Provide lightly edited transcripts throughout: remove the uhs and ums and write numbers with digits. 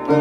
O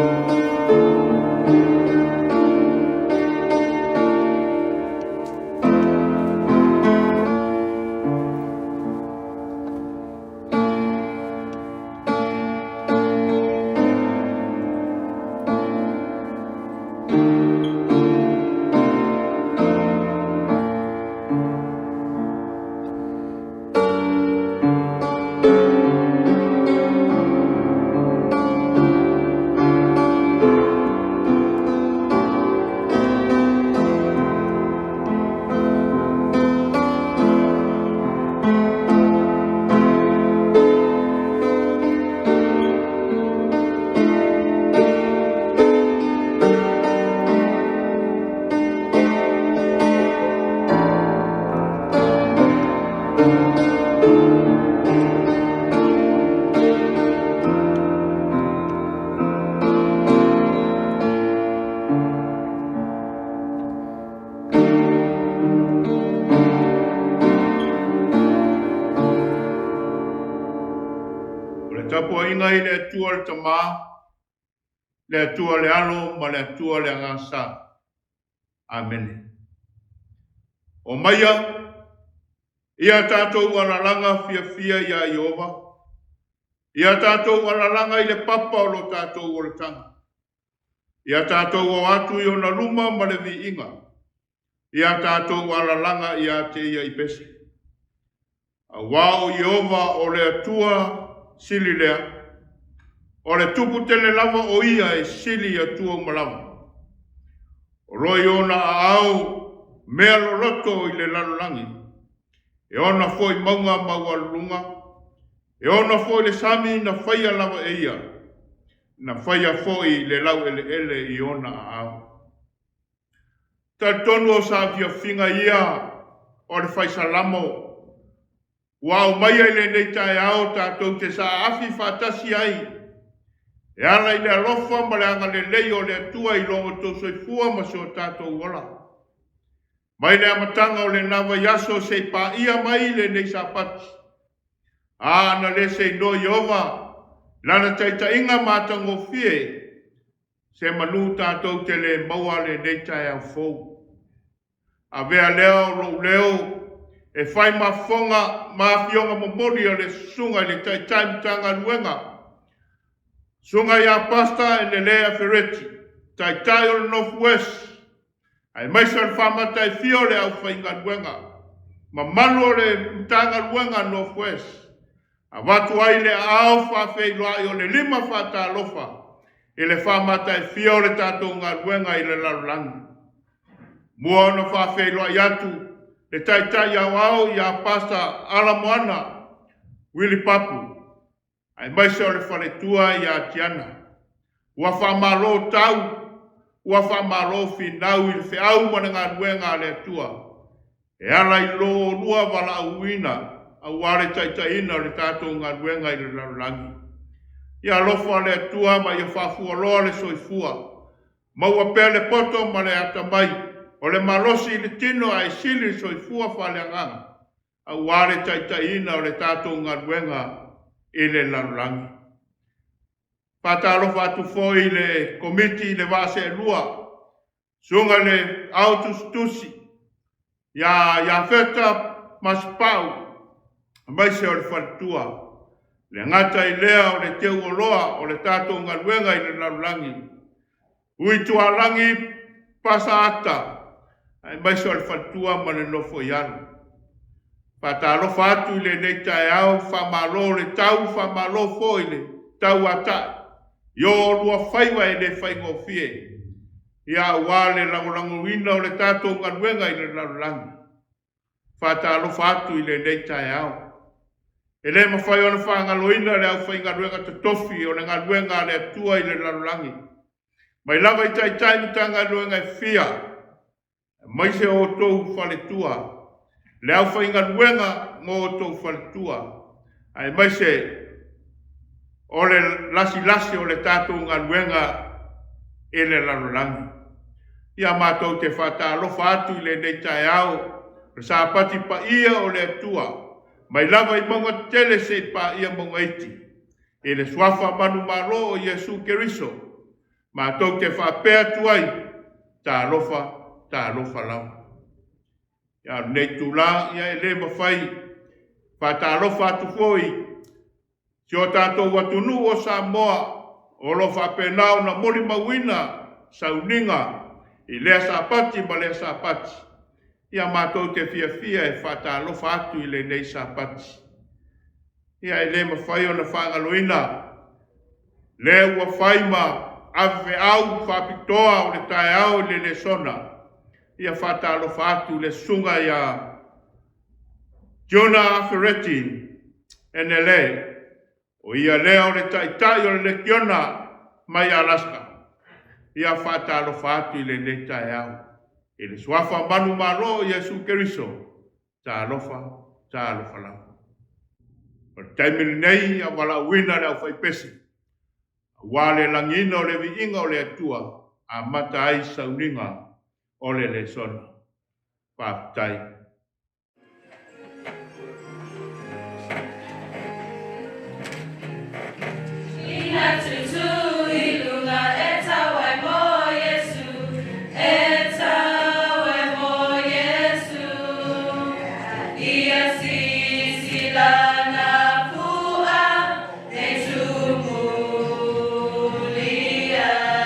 le tapuaiga i le Atua le Tama, le Atua le Alo ma le Atua le Agaga Sa. Amene. O maia ia tatou alalaga fiafia iā Ieova, ia tatou alalaga i le papa o lo tatou olataga, ia tatou o atu i ona luma ma le viiga, ia tatou alalaga ia te ia i pese. Aua o Ieova o le Atua sili lea, o le Tupu tele lava o ia e sili i atua uma lava. O lo i ona aao mea loloto i le lalolagi, e ona foi mauga maualuluga, e ona foi le sami na faia lava e ia, na faia foi le laueleele i ona aao. Talitonu o saafiafiga ia o le Fai Salamo ua aumaia i lenei taeao tatou te saaafi faatasi ai e ala i le alofa ma le agalelei o le Atua i lo outou soifua ma si o tatou ola. Mai le amataga o lena vaiaso se i paia mai lenei Sapati, a na le seinoa Ieova lana taitaiga matagofie, se manu tatou te le maua lenei taeao fou. Avea lea o lou leo e fai ma fofoga ma afioga momoli o le Susuga i le Taitai Matagaluega, Susuga ia Pastor Enelea Fereti, Taitai o le North West, aemaise o le faamataifia o le aufaigaluega mamalu o le Matagaluega North West, avatu ai le aao faafeiloai o le lima faatalofa i le faamataifia o le tatou galuega i le lalolagi. Mua ona faafeiloai atu le Taitai Aoao ia Pasa Alamoana Wili Papu, aemaise o le faletua ia Tiana. Ua faamalo tau, ua faamalo finau i le feau ma le galuega a le Atua e ala i lo oulua valaauina aua le taitaiina o le tatou galuega i le lalolagi. Ia alofa le Atua ma ia faafualoa le soifua. Maua pea le poto ma le atamai o le malosi i le tino ae sili le soifua faaleagaga aua le taitaiina o le tatou galuega i le lalolagi. Faatalofa atu foi i le Komiti i le Vaa Seelua, Susuga i le Ao Tusitusi ia Iafeta Masepau, aemaise o le faletua. Le gata i lea o le teuoloa o le tatou galuega i le lalolagi, Ui Tualagi Pasaata, aemaise o le faletua ma le nofo i alo. Faatalofa atu i lenei taeao, faamalo le tau, faamalo foi le tauatai i o oulua faiva e le faigofie, ia aua le lagolagoina o le tatou galuega i le lalolagi. Faatalofa atu i lenei taeao. E le mafai ona faagaloina le aufaigaluega totofi o le galuega a le Atua i le lalolagi, mai lava i taitai Matagaluega e fia, aemaise o outou faletua, le aufaigaluega mo outou faletua, aemaise o le lasilasi o le tatou galuega i le lalolagi. Ia matou te faatalofa atu i lenei taeao o le Sapati paia o le Atua, mai lava i mauga tetele seia paia mauga iti, i le suafa manumalo o Iesu Keriso. Matou te faapea atu ai, Talofa, talofa lava. Ia, a o lenei itula, ia e le mafai faatalofa atu foi i si o tatou atunuu o Samoa o lo o faapena ona molimauina sauniga i lea Sapati ma lea Sapati. Ia matou te fiafia e faatalofa atu i lenei Sapati. Ia e le mafai ona faagaloina lea ua fai ma avefeau faapitoa o le taeao i le lesona. Ia faatalofa atu i le susuga ia Jonah Afereti NLA, o ia lea o le taitai o le Lekiona mai Alaska. Ia faatalofa atu i lenei taeao. I le suafa manumalo o Iesu Keriso, talofa, talofa lava. O le taimi lenei, ia valaauina le aufaipese, aua le lagiina o le viiga o le Atua, amata ai sauniga o le lesona. Faafetai. Ina tutū i lunga e tau ai mō Iesu, e tau ai mō Iesu. Ia sisila nā pua e tūmuli ai.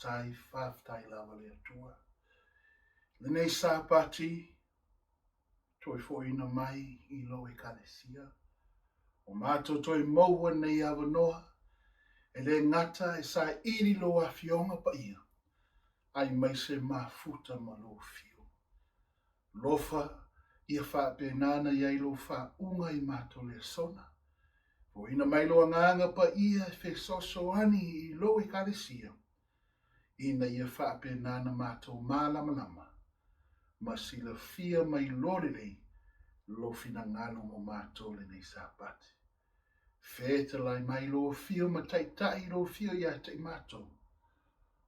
Faafetai, faafetai lava le Atua. Lenei Sapati, toe foʻina mai i lou Ekalesia. Ua matou toe maua nei avanoa, e le gata e saili lou Afioga Paia, aemaise mafuta ma lou fiu. Lofa ia faapena ona i ai lou faauuga i matou lesona. Foʻina mai lou Agaga Paia e fesoasoani i lou Ekalesia, ina ia faapena ona matou malamalama ma silafia ma iloa lelei lou finagalo mo matou lenei Sapati. Fetalai mai lou afio ma taitai lou afio ia te i matou,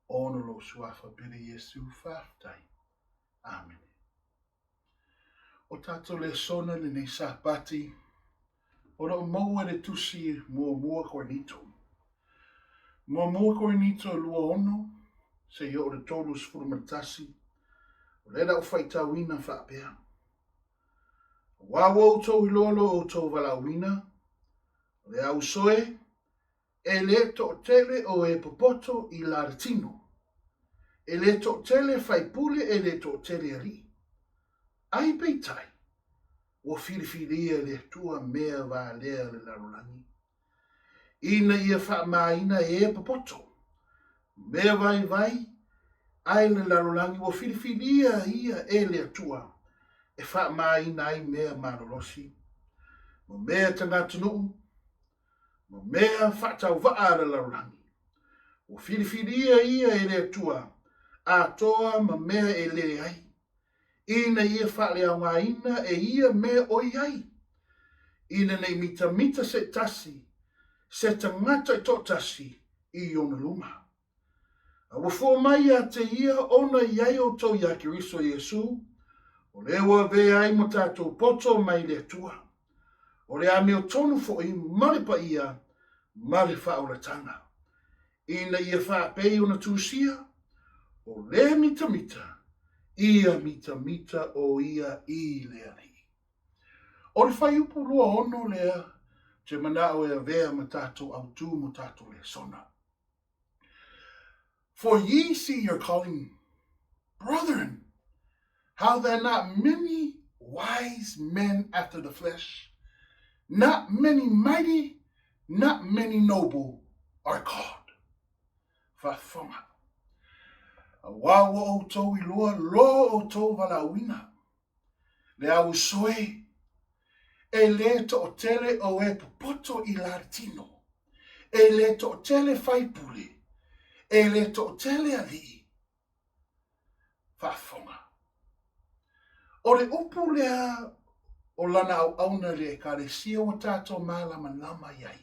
ona o lou suafa pele Iesu, faafetai. Amene. O tatou lesona lenei Sapati, o lo o maua i le tusi muamua Korinito. Muamua Korinito 26, seia oo i le 31, o lea la ua faitauina faapea. Aua ua outou iloa lo outou valaauina, o le au uso e, E le toatele o e popoto i la le tino. E le toatele faipule e le toatele alii. Ai peitai, ua filifilia e le Atua mea valea le lalolagi, ina ia faamaina e popoto, mea vaivai ai le lalolagi ua filifilia ia e le Atua e faamaina ai mea malolosi, ma mea tagatanuu, ma mea faatauvaa a le lalolagi. Ua filifilia ia e le Atua atoa ma mea e leai, ina ia faaleaogaina e ia mea o i ai, ina nei mitamita se tasi se tagata e toatasi i ona luma. A ua fua mai ia te ia ona i ai outou iā Keriso Iesu, o lea ua avea ai mo tatou poto mai le Atua. O le amiotonu foi ma le paia ma le faaolataga, ina ia faapei ona tusia, o le mitamita, ia mitamita o ia i le Alii. O le fuaiupu 26 lea te manao e avea ma tatou autu mo tatou lesona. For ye see your calling, brethren, how that not many wise men after the flesh, not many mighty, not many noble are called. Faafofoga. Aua ua outou iloa lo outou valaauina. Le au uso e, e le toatele o e popoto i la le tino, e le toatele faipule, e le toatele alii. Faafofoga. O le upu lea o lana auauna i le Ekalesia ua tatou malamalama i ai.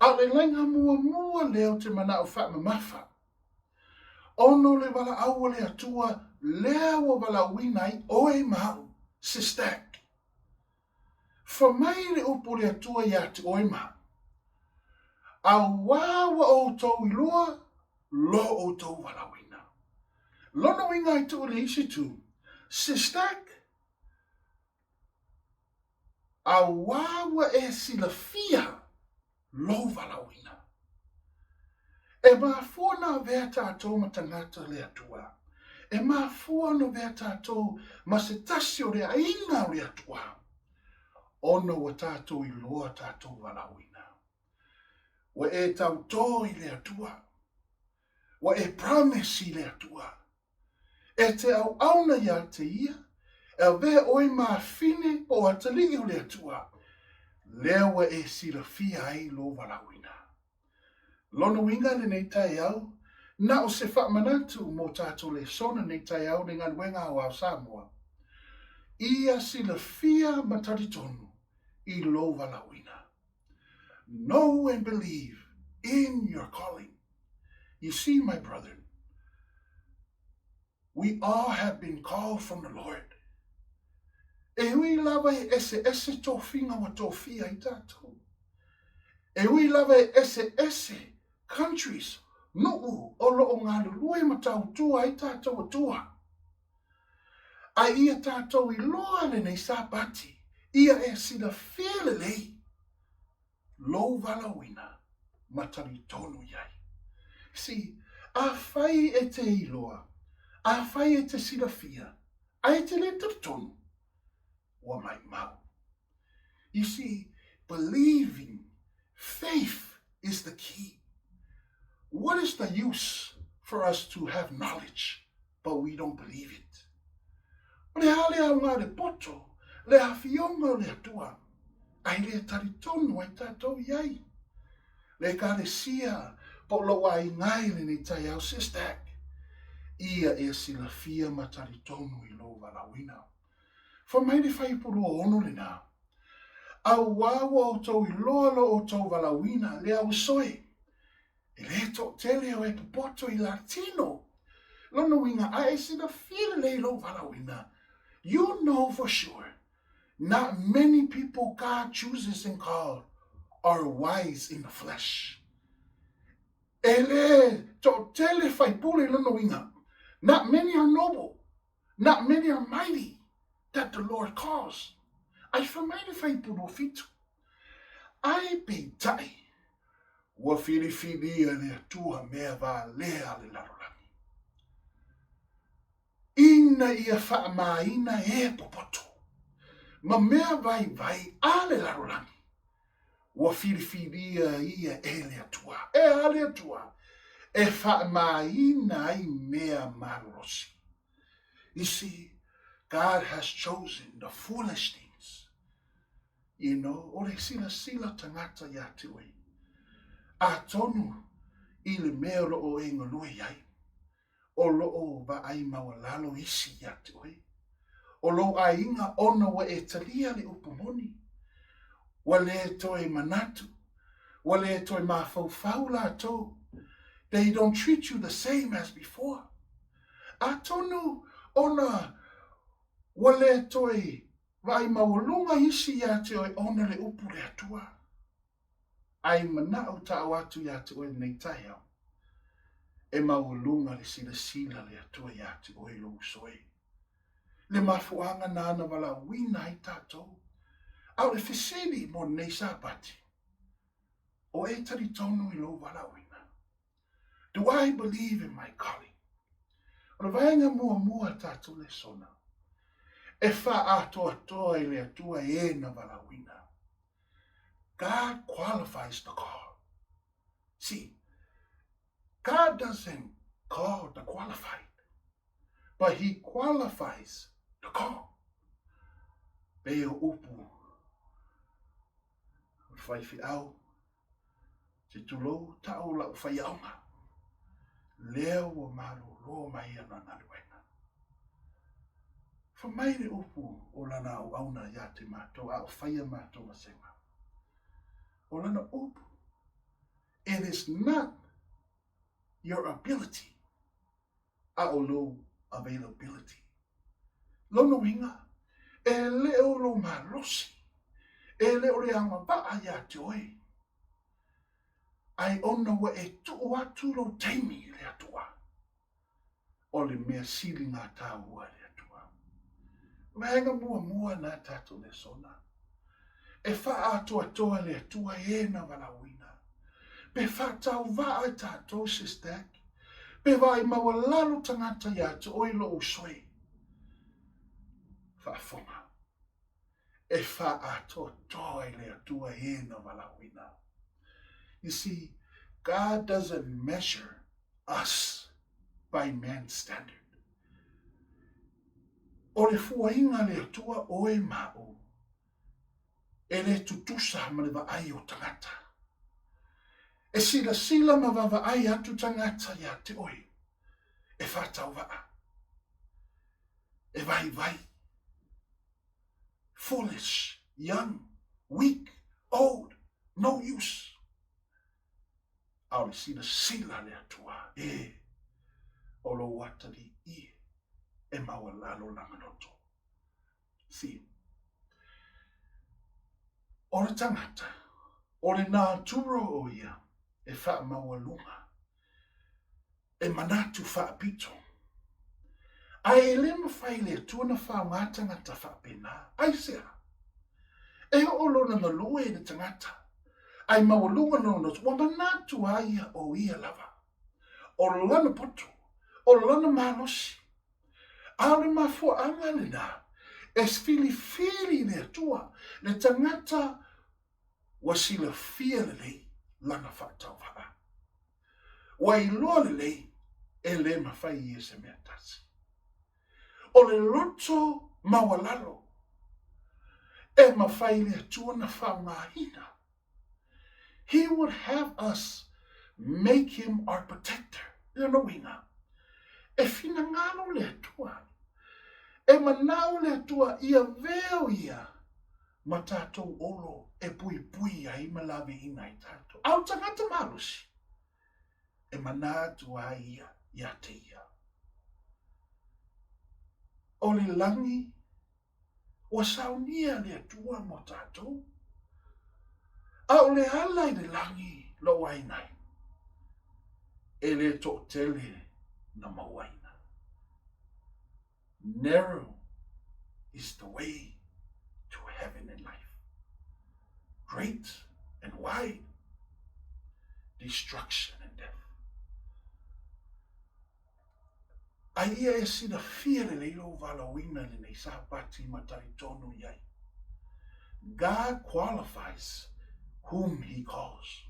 A o le laina muamua lea ou te manao faamamafa, ona o le valaau a le Atua lea ua valaauina ai oe ma au, Sistac. Fa mai le upu le Atua ia te oe ma au, Auā ua outou iloa lo outou valaauina. Lona uiga ai tuu i le isi itu, Sistac, Auā ua e silafia lou valaauina. E mafua ona avea tatou ma tagata o le Atua. E mafua ona avea tatou ma se tasi o le aiga o le Atua, ona ua tatou iloa tatou valaauina. Ua e tautō i le Atua. Ua e promise i le Atua. E te auauna ia te ia, e avea oe ma afine po o atalii o le Atua, lea ua e silafia ai lou valaauina. Lona uiga lenei taeao, na o se faamanatu mo tatou lesona nei taeao le galuega aoao Samoa, ia silafia ma talitonu i lou valaauina. Know and believe in your calling. You see, my brethren, we all have been called from the Lord. E ui lava e eseese tofiga ua tofia ai tatou. E ui lava e eseese countries, nuu o lo o galulue ma tautua ai tatou Atua. A ia tatou iloa lenei Sapati, ia e silafia lelei lou valaauina ma talitonu i ai. See, Afai e te iloa, afai e te silafia, ae e te le talitonu, ua maumau. You see, believing, faith is the key. What is the use for us to have knowledge but we don't believe it? O le a le aoga le poto, le afioga o le Atua, ae le talitonu ai tatou i ai. Le Ekalesia po o lou aiga i lenei taeao, Sister, ia e silafia ma talitonu i lou valaauina. Fai mai le fuaiupu 26 lenā, Auā ua outou iloa lo outou valaauina, le ausoe, e le toatele o e popoto i la tino. Lona uiga, a e silafia lelei lou valaauina, you know for sure, not many people God chooses and called are wise in the flesh. E le toatele faipule i lona uiga, not many are noble, Not many are mighty that the Lord calls. Ai fai mai le fuaiupu 27. Ai peitai, ua filifilia le Atua mea valea a le lalolagi, ina ia faamaina e popoto, ma mea vaivai a le lalolagi, ua filifilia ia e le Atua, e a le Atua, e faamaina ai mea malolosi. You see, God has chosen the foolish things. You know, o le silasila tagata iā te oe. Atonu i le mea o lo o e galue ai, o lo o vaai maualalo isi iā te oe. O lou aiga ona ua e talia le upu moni. Ua le toe manatu, ua le toe mafaufau latou. They don't treat you the same as before. Atonu ona ua le toe vaai maualuga isi iā te oe ona le upu le Atua. Ai manaʻo taʻo atu iā te oe lenei taeao, e maualuga le silasila le Atua iā te oe lou uso e. Le mafuaaga nāna valaauina ai tatou. A o le fesili mo lenei Sapati, o e talitonu i lou valaauina? Do I believe in my calling? O le vaega muamua a tatou lesona, e faaatoatoa i le Atua e na valaauina. God qualifies the call. See, God doesn't call the qualified, but he qualifies the call. Pei o upu o le faifeau Se tulou tau lau faiaoga, lea ua malolo mai ana galuega. Fai mai le upu o lana auauna iā te matou a o faia matou vasega. O lana upu, it is not your ability, a o lou availability. Lona uiga, e le o lou malosi, e le o le agavaa iā te oe, ae ona ua e tuu atu lou taimi i le Atua, o le mea sili ngā tāua e le Atua. Vaega muamua nā tātou lesona. E whaatoatoa le Atua e na valaauina. Pe whaatauvaa e tātou, Sister, pe vaai maualalo tagata iā te oe lou uso e. Faafofoga. E faaatoatoa i le Atua e na valaauina. You see, God doesn't measure us by man's standard. O le fuaiga a le Atua oe ma au, e le tutusa ma le vaai o tagata. E silasila ma vaavaai atu tagata iā te oe, e faatauvaa, e vaivai, foolish, young, weak, old, no use. A o le silasila a le Atua, e, o lou atalii e maualalo lana loto. See, o le tagata, o le natura o ia e faamaualuga, e manatu faapito. Ae e le mafai le Atua na faoga tagata faapena. Aisea? E oo lona galue i le tagata, ae maualuga lona loto, ua manatu a ia o ia lava. O lana poto, o lana malosi. A o le mafuaaga lena e filifili le Atua le tagata ua silafia lelei lana faatauvaa. Ua iloa lelei e le mafai ia se mea tasi. O le loto maualalo e mafai le Atua na faaaogaina. He would have us make him our protector. Lona uiga, e finagalo le Atua, e manao le Atua ia veo ia ma tatou olo e puipui ai ma laveina ai tatou. A o tagata malosi, e mana atu ai ia ia te ia. O le lagi ua saunia le Atua mo tatou, a o le ala i le lagi lou aiga ai, e le toatele na mauaina. Narrow is the way to heaven and life. Great and wide, destruction and death. A ia e silafia lelei lou valaauina i lenei Sapati ma talitonu i ai. God qualifies whom he calls.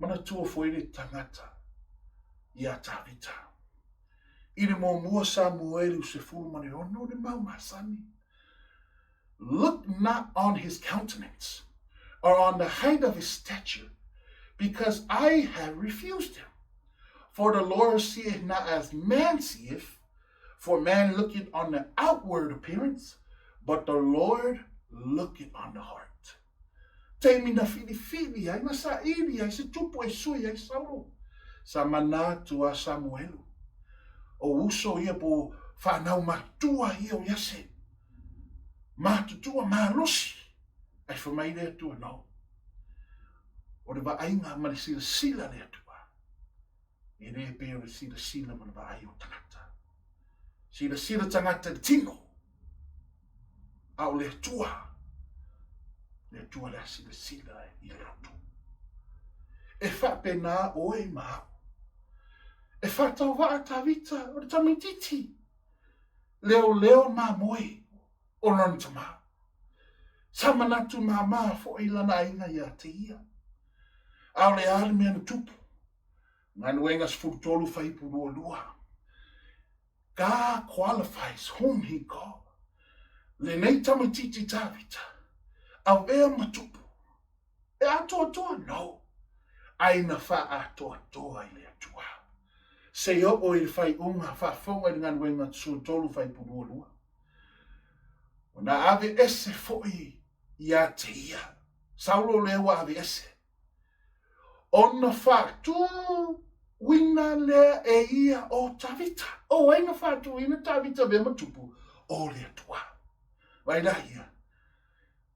Manatua foi le tagata iā Tavita. I le muamua Samuelu 16 le mau masani. Look not on his countenance, or on the height of his stature, because I have refused him. For the Lord seeth not as man seeth, for man looketh on the outward appearance, but the Lord looketh on the heart. Taimi na filifili ai, na saili ai se tupu e sui ai Saulo. Sa mana atu a Samuelu. O uso ia po whanau matua ia o Iase. Matutua malosi ai fai mai le Atua no. O le vaaiga ma le silasila a le Atua, e le pei o le silasila ma le vaai o tagata. Silasila tagata i le tino, a o le Atua, le Atua le a silasila i le loto. E faapena oe ma au. E faatauvaa Tavita o le tamaitiiti, leoleo mamoe o lona tama. Sa manatu māmā foi lana aiga iā te ia. A o le a le mea na tupu? Galuega 13 fuaiupu 22. God qualifies whom he called. Lenei tamaitiiti Tavita, avea ma tupu. E atoatoa? No. Ai na faaatoatoa i le Atua. Se oo i le faaiuga, faafofoga i le galuega 13 fuaiupu 22. Ona ave ese foi ia te ia. Saulo lea ua ave ese. Ona faatuina lea e ia o Tavita. O ai na faatuina Tavita avea ma tupu? O le Atua. Vaai la ia.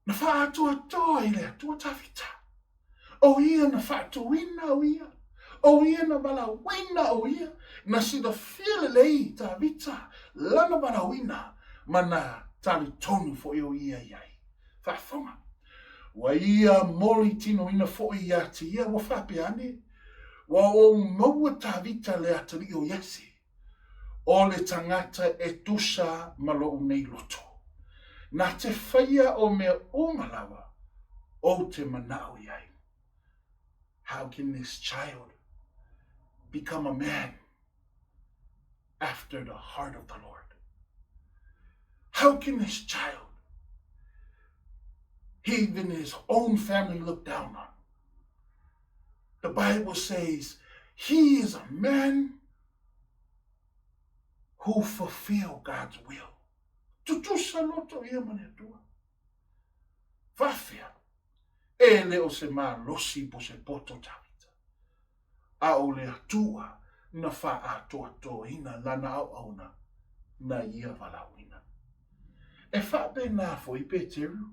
Na faaatoatoa i le Atua Tavita. O ia na faatuina o ia. O ia na valaauina o ia. Na silafia lelei Tavita lana valaauina ma na talitonu foi o ia i ai. Faafofoga. Ua ia moli tinoina foi ia te ia ua faapea ane, Ua ou maua Tavita le atalii o Iese, o le tagata e tusa ma lou nei loto. Na te faia o mea uma lava ou te manao i ai. How can this child become a man after the heart of the Lord? How can this child, he even his own family looked down on? The Bible says he is a man who fulfill God's will. Tutusa loto ia ma le Atua. Faafea, e le o se malosi po se poto Tavita, a o le Atua na faaatoatoaina lana auauna na ia valaauina. E faapena foi Peteru,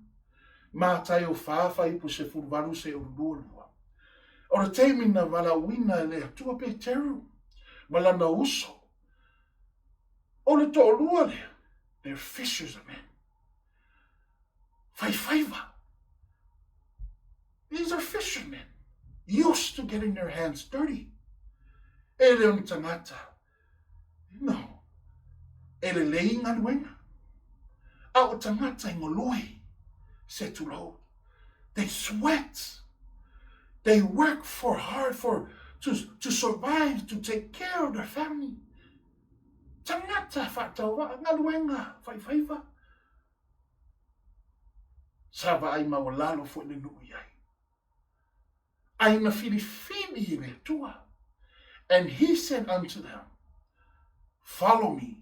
Mataio 4 fuaiupu 18 seia 22. O le taimi na valaauina e le Atua Peteru ma lana uso, o le toalua lea, they're fishers of men. Faifaiva. These are fishermen, used to getting their hands dirty. E le o ni tagata. No. E lelei galuega. A o tagata e galue, se tulou. They sweat. They work for hard for to, to survive, to take care of their family. Tagata faatauvaa, galuega faifaiva. Sa vaai maualalo foi le nuu i ai. Ai na filifili e le Atua. And he said unto them, Follow me,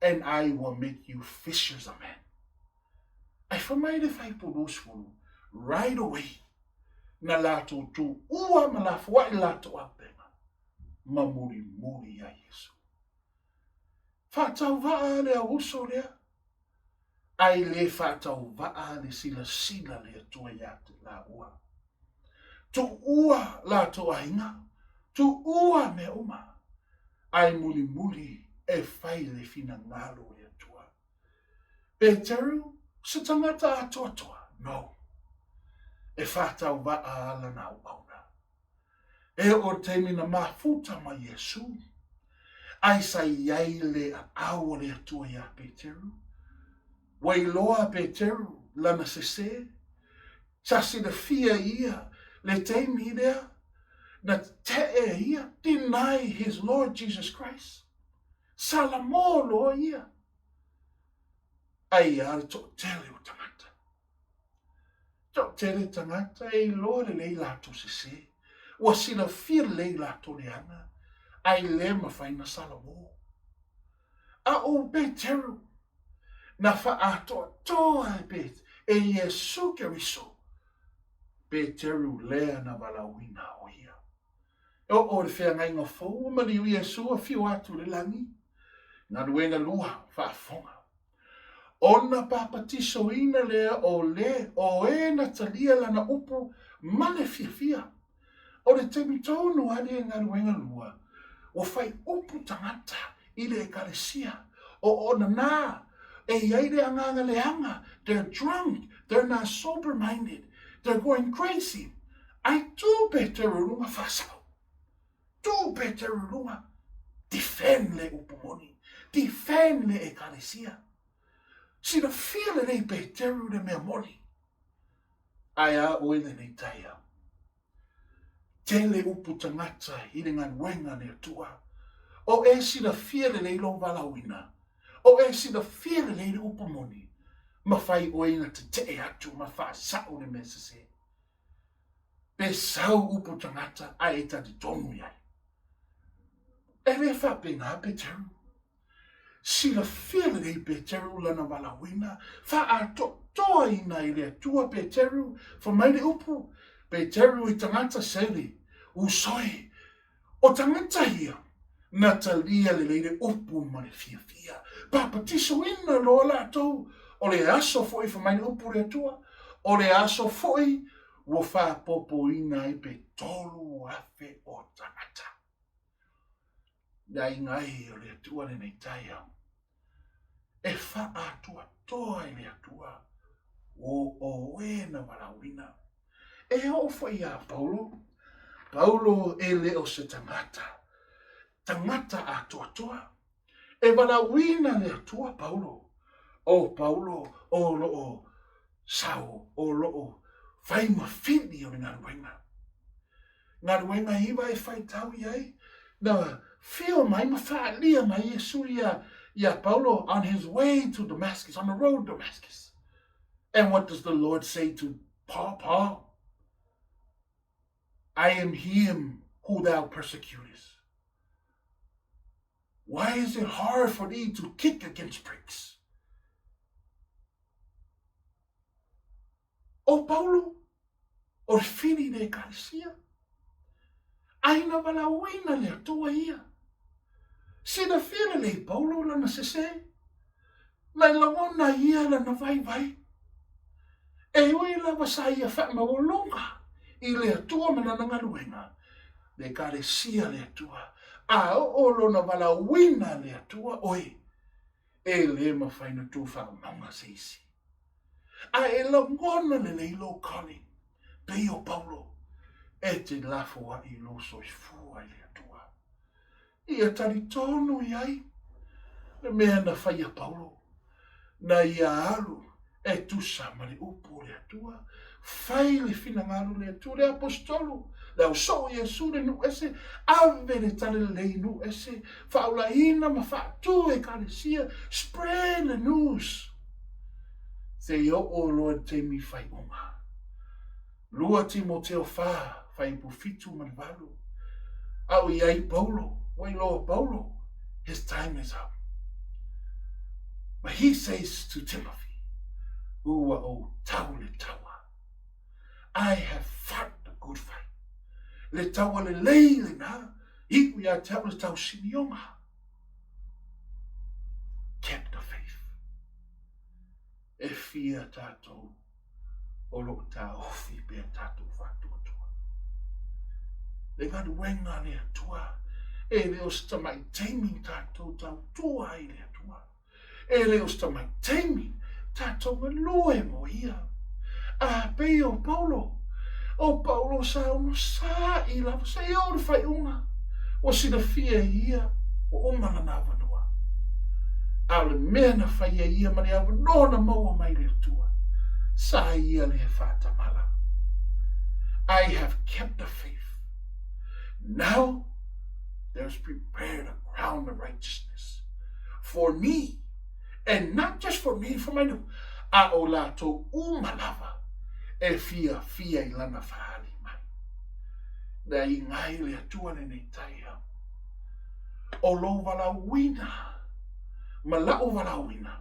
and I will make you fishers of men. Ai fai mai le faipulu sefulu, right away, na latou tuua ma lafoai latou auupega, ma mulimuli ia Iesu. Faatauvaa le au uso lea, Ai le faatauvaa le silasila le Atua iā te lāua. Tuua latou aiga, tuua mea uma, ai mulimuli e fai le finagalo o le Atua. Peteru, se tagata atoatoa? No. E faatauvaa a lana auauna. E oo le taimi na mafuta mai Iesu, ai sa i ai le aao o le Atua iā Peteru. Ua iloa a Peteru lana sesē, sa silafia ia le taimi lea na teʻe ia, deny his Lord Jesus Christ. Sa lamō loa ia. Ai a le toʻatele o tagata. Toatele tagata e iloa lelei latou sese, ua silafia lelei latou leaga, ae le mafai na salamo. A o Peteru, na faaatoatoa e Pet, e Iesu Keriso, Peteru lea na valaauina o ia. E oo le feagaiga fou ua maliu Iesu afio atu i le lagi, galuega lua, faafofoga. Ona papatisoina lea o le o e na talia lana upu ma le fiafia. O le taimi tonu a le galuega lua, ua fai upu tagata i le ekalesia. O ona na, e i ai le agaga leaga, they're drunk, they're not sober minded, they're going crazy. Ai tu Peteru i luga faasao. Tu Peteru i luga, defend le upu moni, defend le ekalesia. Silafia lelei Peteru le mea moni. Ae a oe lenei taeao. Tele upu tagata i le galuega a le Atua. O e silafia lelei lou valaauina. O e silafia lelei le upu moni. Mafai oe na tetee atu ma faasao le mea sese. Pe sau upu tagata ae e talitonu i ai. E le faapena Peteru. Silafia lelei Peteru lana valaauina, faaatoatoaina i le Atua Peteru, fai mai le upu, Peteru i tagata sele, usoi, o tagata ia, na talia lelei le upu ma le fiafia. Papatisoina loa latou, o le aso foi fai mai le upu le Atua, o le aso foi ua faapopoina ai pe 3,000 o tagata. Le aiga e o le Atua lenei taeao. E faaatoatoa i le Atua o oe na valaauina. E oo foi iā Paulo, Paulo e le o se tagata, tagata atoatoa. E valaauina le Atua Paulo. O Paulo o lo o sau, o lo o fai ma fili o le galuega. Galuega iva e faitau i ai, na fio mai ma faaalia mai Iesu ia, ia Paulo on his way to Damascus, on the road to Damascus. And what does the Lord say to Paul? Paul, I am him who thou persecutest. Why is it hard for thee to kick against pricks? O Paulo, o le fili le ekalesia. Ai na valaauina le Atua ia. Silafia lelei Paulo lana sese. Na lagona ia lana vaivai. E ui lava sa ia faamaualuga i le Atua ma lana galuega, le ekalesia le Atua, a oo lona valaauina le Atua, oe, e le mafai na tu faamauga se isi. A e lagona lelei lou calling, pei o Paulo, e te lafoai lou soifua i le Atua. Ia talitonu i ai le mea na fai a Paulo, na ia alu e tusa ma le upu o le Atua, fai le finagalo o le Atua, le Aposetolo, le ausoo o Iesu, le nuu ese, ave le talalelei i nuu ese, faaolaina ma faatu ekalesia, spread the news, seia oo loa i le taimi faaiuga. 2 Timoteo 4, fuaiupu 7 ma le 8. A o i ai Paulo, ua iloa Paulo, his time is up. But he says to Timothy, Ua ou tau le taua. I have fought the good fight. Le taua lelei lena, iu ia te au le tau sinioga. Kept the faith. E fia tātou o lo o taofi pea tātou whātuatua. Le galuega a le Atua, e le o se tamai taimi tātou tautua ai le Atua. E le o se tamai taimi tātou galue mo ia. A pei o Paulo, o Paulo sa onosa'i lava, seia oo i le faaiuga, ua silafia e ia, ua uma lana avanoa. A o le mea na fai e ia ma le avanoa na maua mai le Atua, sa ia le faatamala. I have kept the faith. Now there's prepared a crown of righteousness for me, and not just for me, for my new, a o latou uma lava e fiafia i lana faaali mai. Le aiga ai le Atua lenei taeao. O lou valaauina ma la'u valaauina,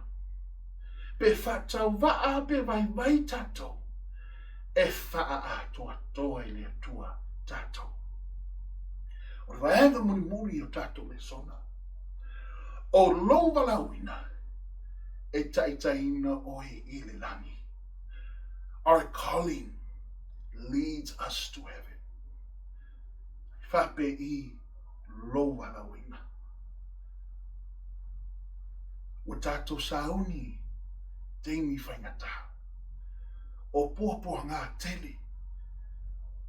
pe faatauvaa pe vaivai tatou, e faaatoatoa i le Atua tatou. O le vaega mulimuli o tatou lesona, o lou valaauina e taitaiina oe i le lagi. Our calling leads us to heaven. Faapei lou valaauina. Ua tatou sauni taimi faigata. O puapuaga tele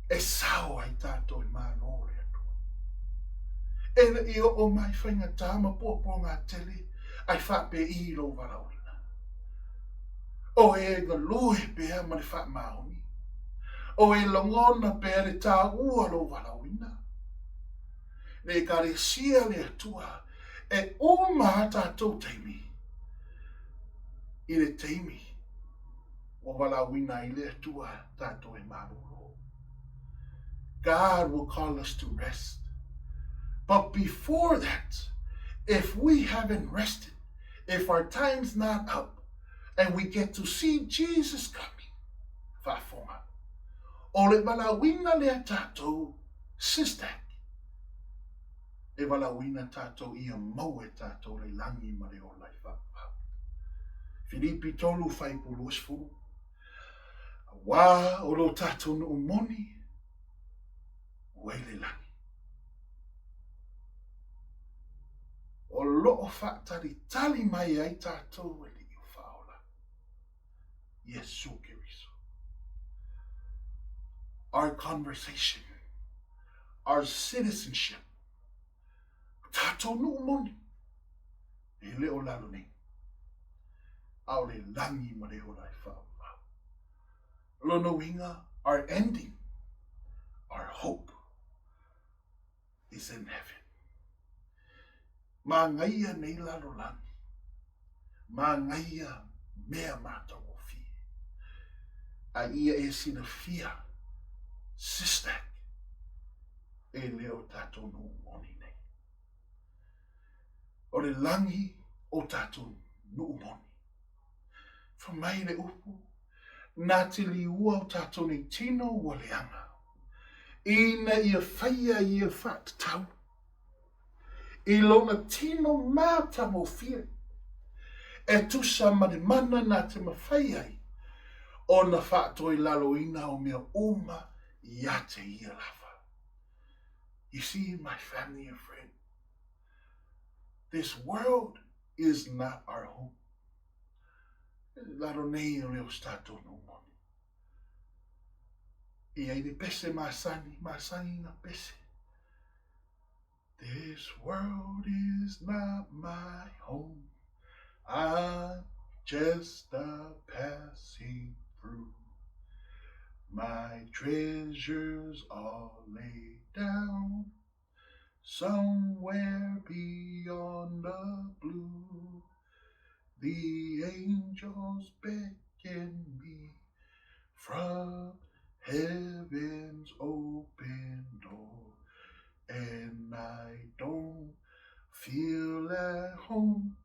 e sao ai tatou i Malo o le Atua. E le i oo mai faigata ma puapuaga tele ai faapei lou valaauina. O e galue pea ma le faamaoni. O e lagona pea le taua lou valaauina. Le Ekalesia le Atua e uma a tatou taimi i le taimi ua valaauina ai le Atua tatou e malolo. God will call us to rest. But before that, if we haven't rested, if our time's not up, and we get to see Jesus coming, faafofoga. O le valaauina lea tatou, sister, e valaauina tatou ia maua e tatou le lagi ma le ola i faavavau. Filipi 3 fuaiupu 20, Auā o lo tatou nuu moni, ua i le lagi. O lo o faatalitali mai ai tatou Alii o Faaola, Iesu Keriso. Our conversation, our citizenship, tatou nuu moni, e le o lalo nei, a o le lagi ma le ola e faavavau. Lona uiga, our ending, our hope is in heaven. Magaia nei lalolagi, magaia mea matagofie, a ia e silafia, sister, e le o tatou nuu moni nei. O le lagi o tatou nuu moni. Fai mai le upu, na te liua o tatou nei tino ua leaga, ina ia faia ia faatatau i lona tino matagofie, e tusa ma le mana na te mafai ai ona faatoilaloina o mea uma ia te ia lava. You see, my family and friend, this world is not our home. Lalo nei o le o se tatou nuu moni. E ai le pese masani, masani na pese. This world is not my home I'm just a passing through My treasures all laid down Somewhere beyond the blue The angels beckon me From heaven's open door And I don't feel at home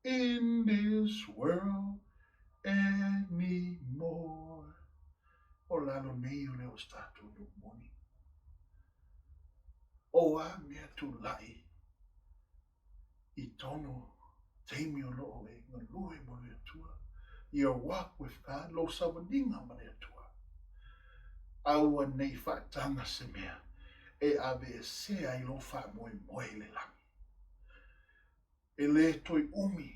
In this world anymore. O lalo nei o le o se tatou nuu moni. O a mea tulai i tonu taimi o loo e galue mo le Atua, your walk with God, lou savaliga ma le Atua. Aua nei faataga se mea e aveesea ai lou faamoemoe i le lagi. E lē toe umi,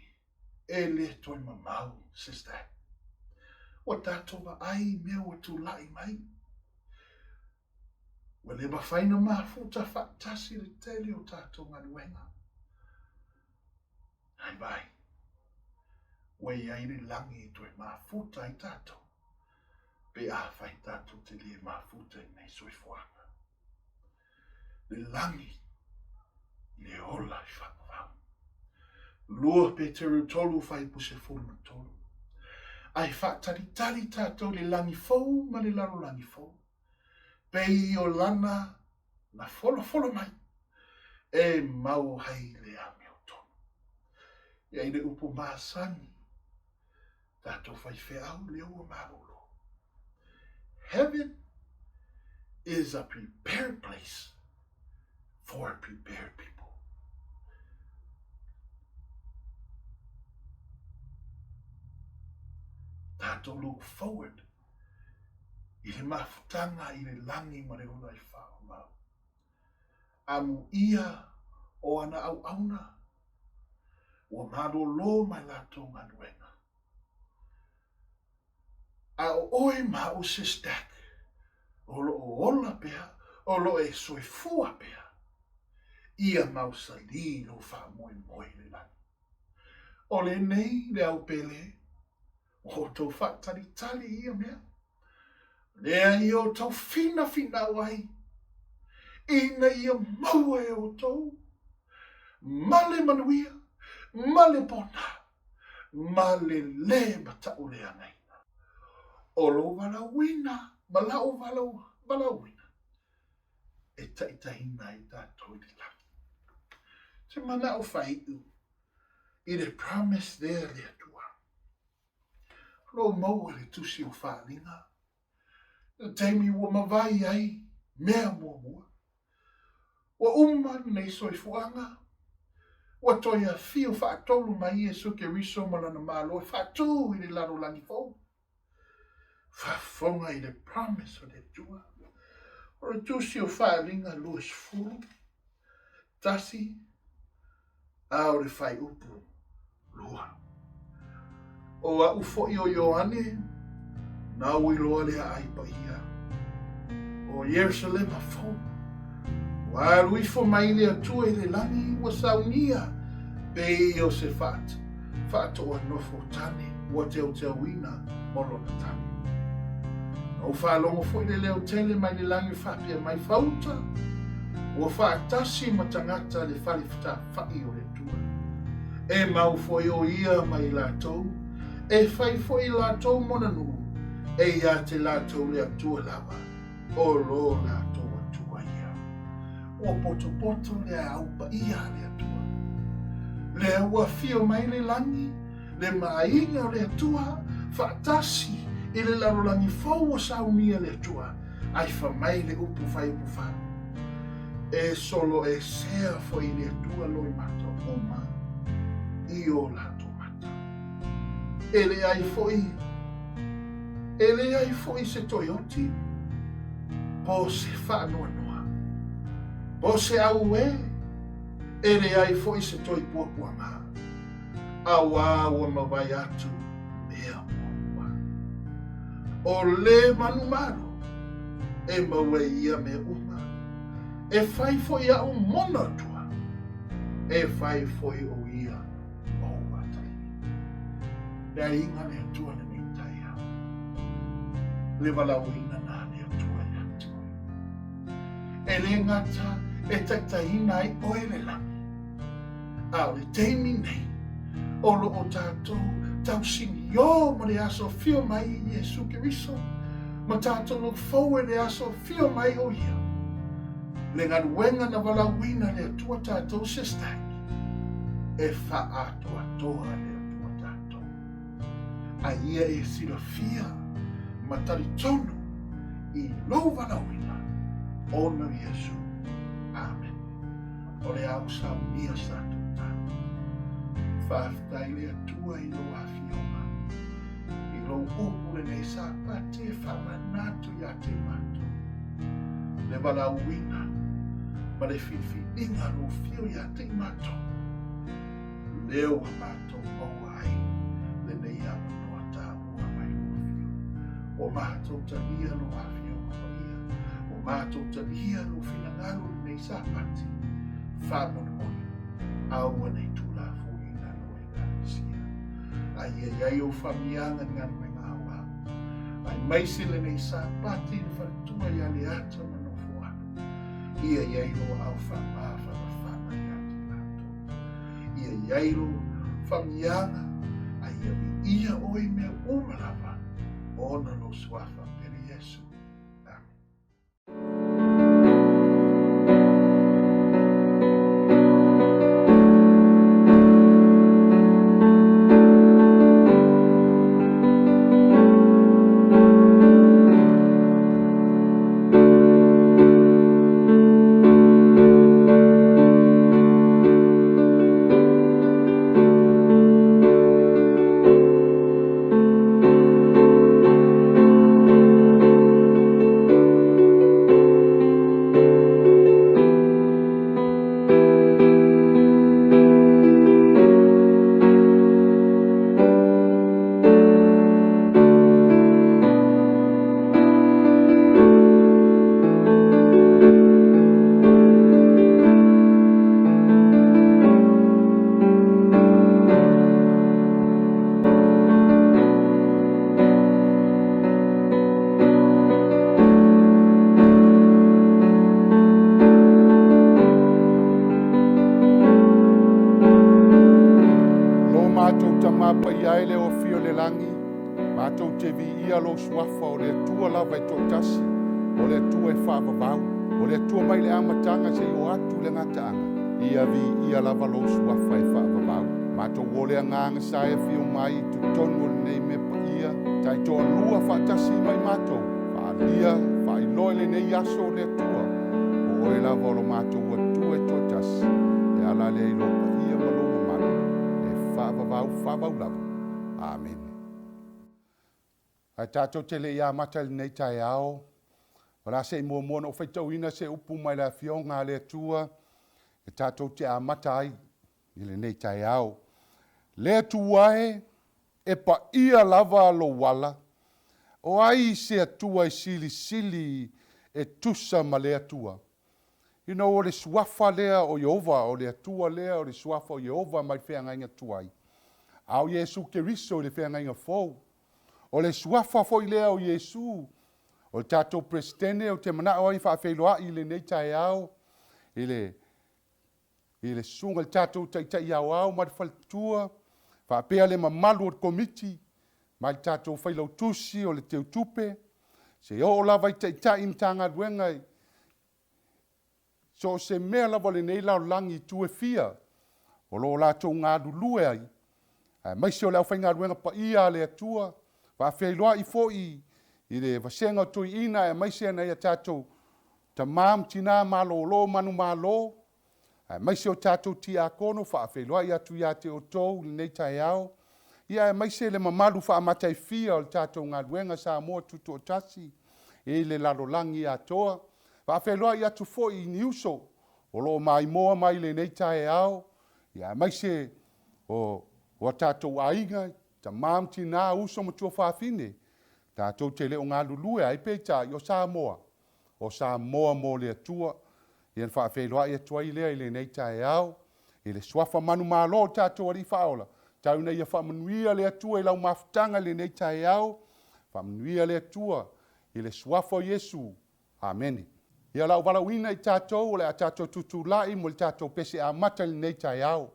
e lē toe mamao, sister. Ua tatou vaai i mea ua tulai mai. Ua le mafai na mafuta faatasi le tele o tatou galuega. Hai vai, ua i ai le lagi e toe mafuta ai tatou, pe afai tatou te lē mafuta i lenei soifuaga. Le lagi, le ola i faavavau. 2 Peteru 3 fuaiupu 13. Ae faatalitali tatou i le lagi fou ma le lalolagi fou, pei o lana na folafolo mai, e mau ai le amiotonu. E ai le upu masani, tatou faifeau lea ua malolo. Heaven is a prepared place for a prepared people. Tatou look forward i le mafutaga i le lagi ma le ola i faavavau. Amuia o ana auauna ua malolo mai latou galuega. A o oe ma a'u Sistack, o lo o ola pea, o lo o e soifua pea, ia mausalī lou faamoemoe i le lagi. O lenei le au pele, o outou faatalitali i ia mea, lea i outou finafinau ai, ina ia maua e outou ma le manuia, ma le pona, ma le lē matauleagaina. O lou valaauina ma la'u valaauina e taitaiina ai tatou i le lagi. Se mana'o faai'u i le promise lea le Atua. O lou maua i le tusi o Faaaliga, le taimi ua mavae ai mea muamua. Ua uma lenei soifuaga, ua toe afio faatolu mai Iesu Keriso ma Lana Malo e faatū i le lalolagi fou. Faafofoga i le promise o le Atua. O le Tusi o Faaaliga 20, 1, a o le faaiupu 2. O a'u foi o Ioane, nāu i loa le aai paia o Ierusalema fou, ua alu ifo mai le Atua i le lagi, ua saunia pei o se faatoa nofo tane ua teuteuina mo lona tane. Na ou faalogo foi le leo tele mai le lagi o faapea mai, Fauta, ua faatasi ma tagata le fale fetafa'i o le Atua. E mau foi o ia ma i latou, e fai foi latou mona nuu, e ia te latou le Atua lava, o lo latou Atua ia. Ua potopoto le au paia a le Atua. Lea ua afio mai le lagi, le maaiga o le Atua, faatasi i le lalolagi fou ua saunia le Atua, ai fa mai le upu faiupu fa. E soloesea foi le Atua loimata uma i o latou mata. E leai foi, e leai foi se toe oti, po se faanoanoa, po se auē, e leai foi se toe puapuaga, auā ua mavae atu mea muamua. O le manumalo e maua i ia mea uma. E fai foi a'u mona Atua, e fai foi o ia ou atalii. Le aiga le Atua lenei taeao, le valaauina na le Atua ia te oe. E le gata e taitaiina ai oe le lagi, a o le taimi nei, o lo o tatou tausinio ma le aso afio mai i Iesu Keriso, ma tatou lofou e le aso afio mai o Ia. Le galuega na valaauina le Atua tatou sestaki, e faaatoatoa le Atua tatou. A ia e silafia ma talitonu i lou valaauina ona o Iesu. Amen. O le au saunia sa tautau. Faafetai le Atua i lou afioga, i lou upu lenei Sapati e faamanatu ia te matou, le valaauina ma le filifiliga lou fio ia te matou, lea ua matou maua ai lenei avanoa taua mai lou afio. Ua matou talia lou afioga paia, ua matou talia lou finagalo lenei Sapati, faamolemole, aua nei tuulafoina lou Ekalesia. A ia i ai ou faamiaga i galuega aoao, aemaise lenei Sapati i le faletua i Aleata ma Nofoalu, ia i ai lou aao faamafanafana ia te latou. Ia i ai lou faamiaga, a ia viia oe i mea uma lava, ona lou suafa pele Iesu. Amene. Lo matou Tama Paia e le o afio i le lagi, matou te viia lou suafa o le Atua lava e toatasi, o le Atua e faavavau, o le Atua mai le amataga seia oo atu i le gataaga. Ia viia lava lou suafa e faavavau. Matou o le agaga sa e afio mai i totonu o lenei mea paia, taitoalua faatasi ma i matou, faaalia, faailoa i lenei aso o le Atua, o oe lava o lo matou Atua e toatasi, e ala lea i lou paia ma lou mamalu, e faavavau faavau lava. Amene. Ae tatou te le i amata i lenei taeao, o le a se i muamua ona ou faitauina se upu mai le Afioga a le Atua e tatou te amata ai i lenei taeao. Le Atua e, e paia lava lou ala, o ai se Atua e silisili e tusa ma le Atua? You know, o le suafa lea o Ieova, o le Atua lea, o le suafa o Ieova mai feagaiga tuai, a o Iesu Keriso i le feagaiga fou. O le suafa foi lea o Iesu, o le tatou Peresetene, ou te manao ai e faafeiloai i lenei taeao i le i le susuga i le tatou Taitai Aoao ma le faletua, faapea le mamalu o le Komiti ma le tatou Failautusi o le Teutupe, seia oo lava i Taitai Matagaluega i so o se mea lava o lenei lalolagi i itu e fia o lo o latou galulue ai, aemaise o le aufaigaluega paia a le Atua, faafeiloai foi i le vasega o toeaiina aemaise nai a tatou tama ma tina malolo manumalo, aemaise o tatou tiakono, faafeiloai atu ia te outou i lenei taeao, ia aemaise le mamalu faamataifia o le tatou galuega Samoa Tutoatasi i le lalolagi atoa. Faafeiloai atu foi i ni uso o lo o maimoa mai i lenei taeao, ia aemaise o o a tatou aiga, tama ma tina, uso ma tuafafine, tatou te le o galulue ai, peitai o Samoa, o Samoa mo le Atua. Ia na faafeiloai atu ai lea i lenei taeao i le suafa manumalo o tatou Alii Faaola, tau ina ia faamanuia le Atua i lau mafutaga i lenei taeao, faamanuia le Atua i le suafa o Iesu. Amene. Ia o le a ou valaauina i tatou o le a tatou tutulai mo le tatou pese amata i lenei taeao.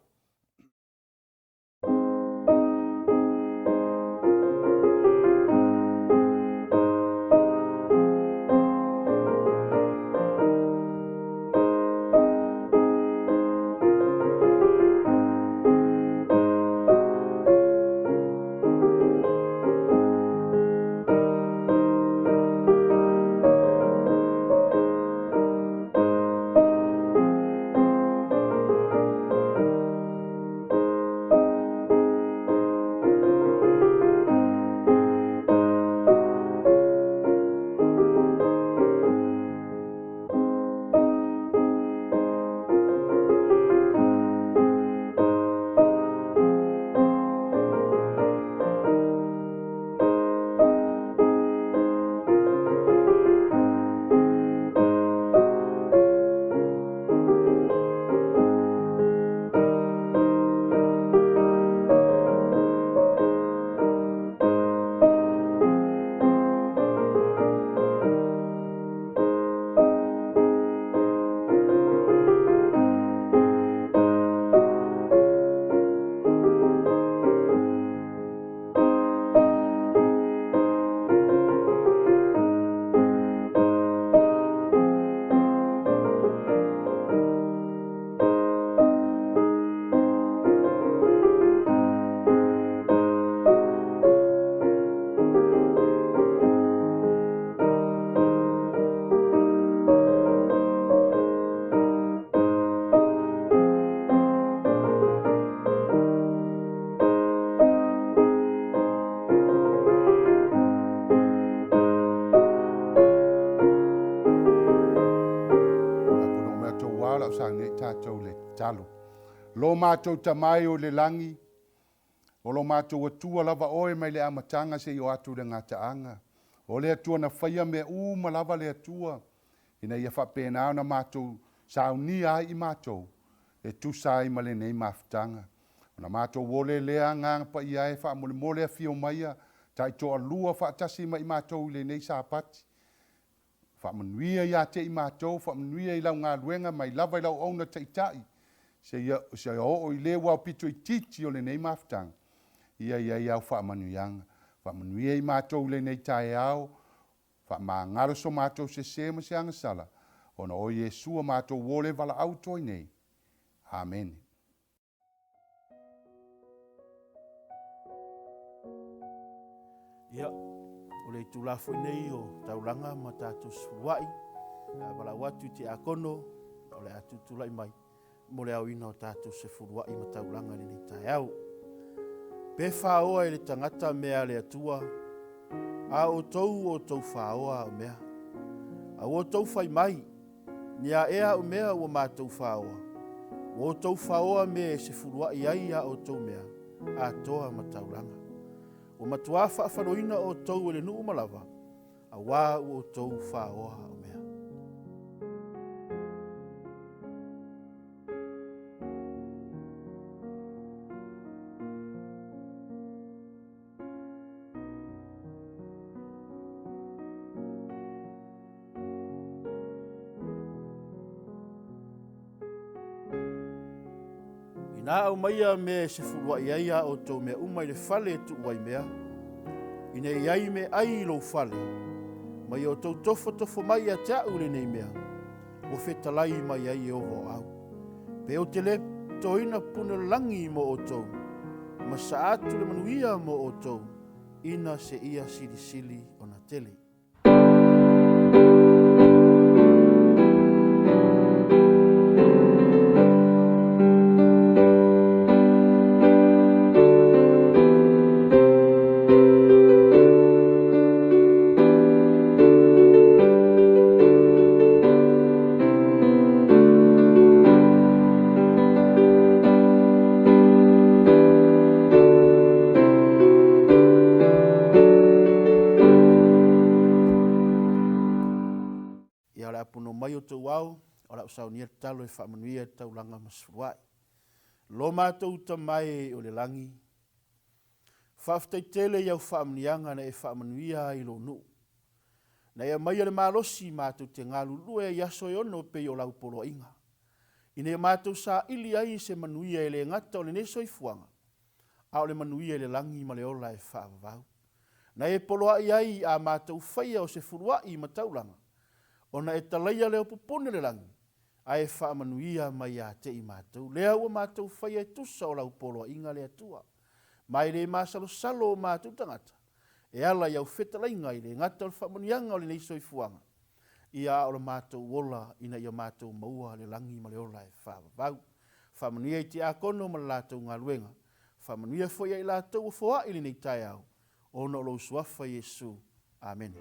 Tatou le tatalo. Lo matou Tama e o i le lagi, o lo matou Atua lava oe mai le amataga seia oo atu i le gataaga. O le Atua na faia mea uma lava le Atua, ina ia faapena ona matou saunia ai i matou e tusa ai ma lenei mafutaga. Ona matou ole lea Agaga Paia e faamolemole afio maia taitoalua faatasi ma i matou i lenei Sapati. Faamanuia ia te i matou, faamanuia i lau galuega mai lava i lau auauna taitai, seia, seia oo i le ua aupito itiiti o lenei mafutaga, ia i ai au faamanuiaga. Faamanuia i matou i lenei taeao, faamagalo so matou sese ma se agasala, ona o Iesu a matou uo le valaau atu ai nei. Amene. Ia, o le itula foi nei o taulaga ma tatou sefuluai, a valaau atu i tiakono, o le a tutulai mai mo le aoina o tatou sefuluai ma taulaga i lenei taeao. Pe faoa e le tagata mea a le Atua, a outou ua outou faoa au mea. A ua outou fai mai, ni a ea au mea ua matou faoa? Ua outou faoa mea e sefuluai ai a outou mea atoa ma taulaga. Ua matuā faafaloina outou e le nuu uma lava, auā ua outou faoa au mea. Inā aumaia mea e sefuluai ai a outou mea uma i le fale e tuu ai mea, ina i ai meaai i lou fale, ma ia outou tofotofo mai ia te a'u lenei mea, ua fetalai mai ai Ieova o au. Pe ou te le totoina pune o le lagi mo outou, ma sasaa atu le manuia mo outou, ina seia silisili ona tele. Ia, o le a punou mai outou ao, O lau saunia tatalo e faamanuia i le taulaga ma sefuluai. Lo matou Tama e o le lagi, faafetai tele i au faamanuiaga na e faamanuia ai i lou nuu. Na e aumaia le malosi matou te galulue ai i aso e ono pei o lau poloaiga, ina ia matou saili ai se manuia e le gata o lenei soifuaga, a o le manuia i le lagi ma le ola e faavavau. Na e poloai ai a matou faia o se fuluai ma taulaga, ona e talaia leo pupuni o le lagi, ae faamanuia mai ia te i matou. Lea ua matou faia e tusa o lau poloaiga le Atua, ma e le masalosalo o matou tagata, e ala i au fetalaiga i le gata o le faamanuiaga o lenei soifuaga, ia a o le matou ola ina ia matou maua le lagi ma le ola e faavavau. Faamanuia i tiakono ma le latou galuega, faamanuia foi ia i latou ua foai i lenei taeao, ona o lou suafa Iesu. Amene.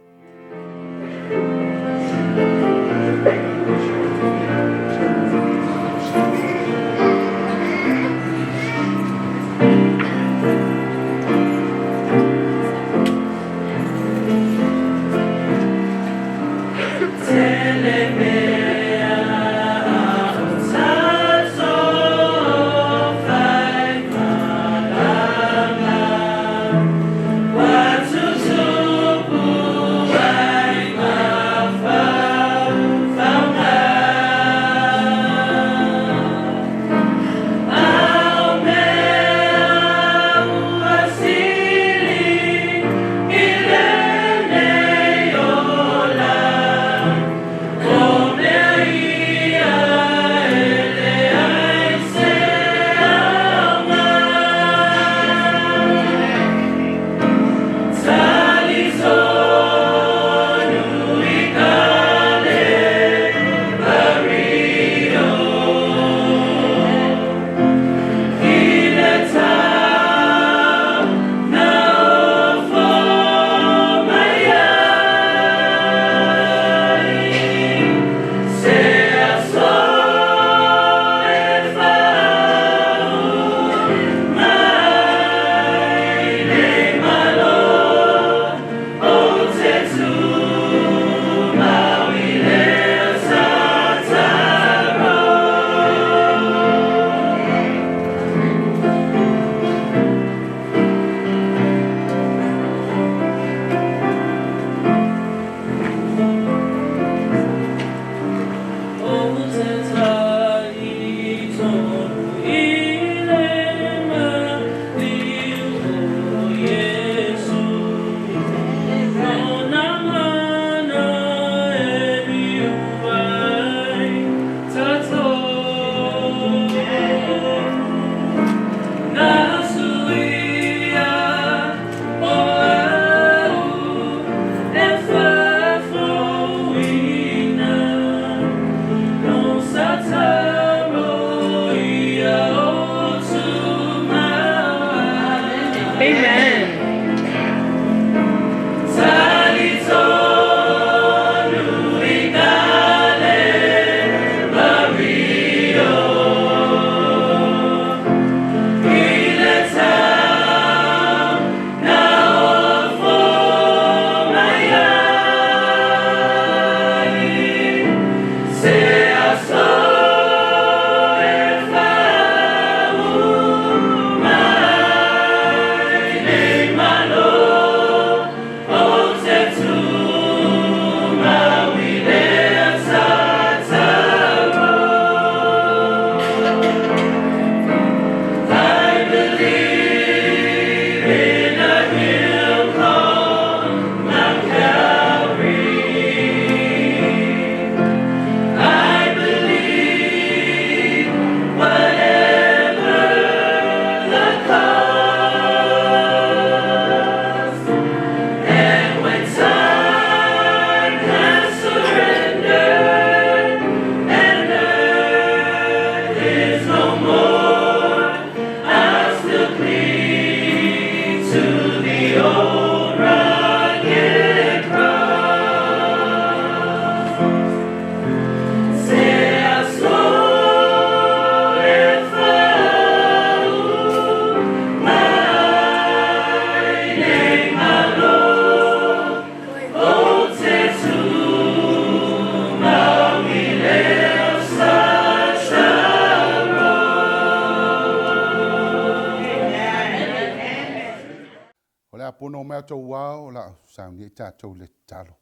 mai outou ao, o le a saunia i tatou i le tatalo.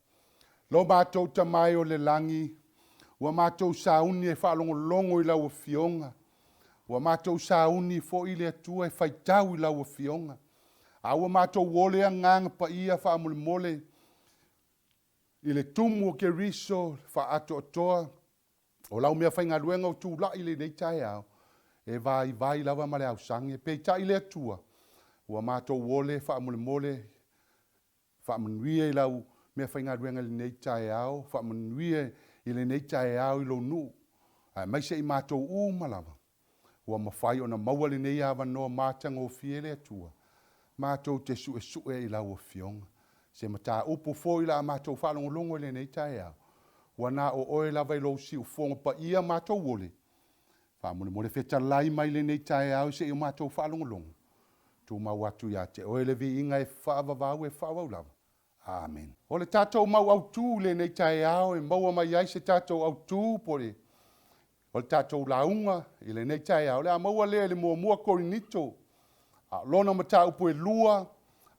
Lo matou Tama e o le lagi, ua matou sauni e faalogologo i lau Afioga, ua matou sauni foi le Atua e faitau i lau Afioga, a ua matou o le Agaga Paia faamolemole i le tumu o Keriso faaatoatoa o lau meafaigaluega o tulai i lenei taeao, e vaivai lava ma le ausage. Peitai le Atua, ua matou ole faamolemole, faamanuia i lau meafaigaluega i lenei taeao, faamanuia i lenei taeao i lou nuu, aemaise i matou uma lava, ua mafai ona maua lenei avanoa matagofie le Atua, matou te suesue i lau Afioga. Se mataupu foi o le a matou faalogologo i lenei taeao, ua na o oe lava i lou siufofoga paia matou ole. Faamolemole fetalai mai lenei taeao se i o matou faalogologo. Tumau atu ia te oe le viiga e faavavau e faaauau lava. Amene. O le tatou mau autu i lenei taeao e maua mai ai se tatou autu po o le O le tatou lauga i lenei taeao, o le a maua lea i le muamua Korinito, a o lona mataupu e 2,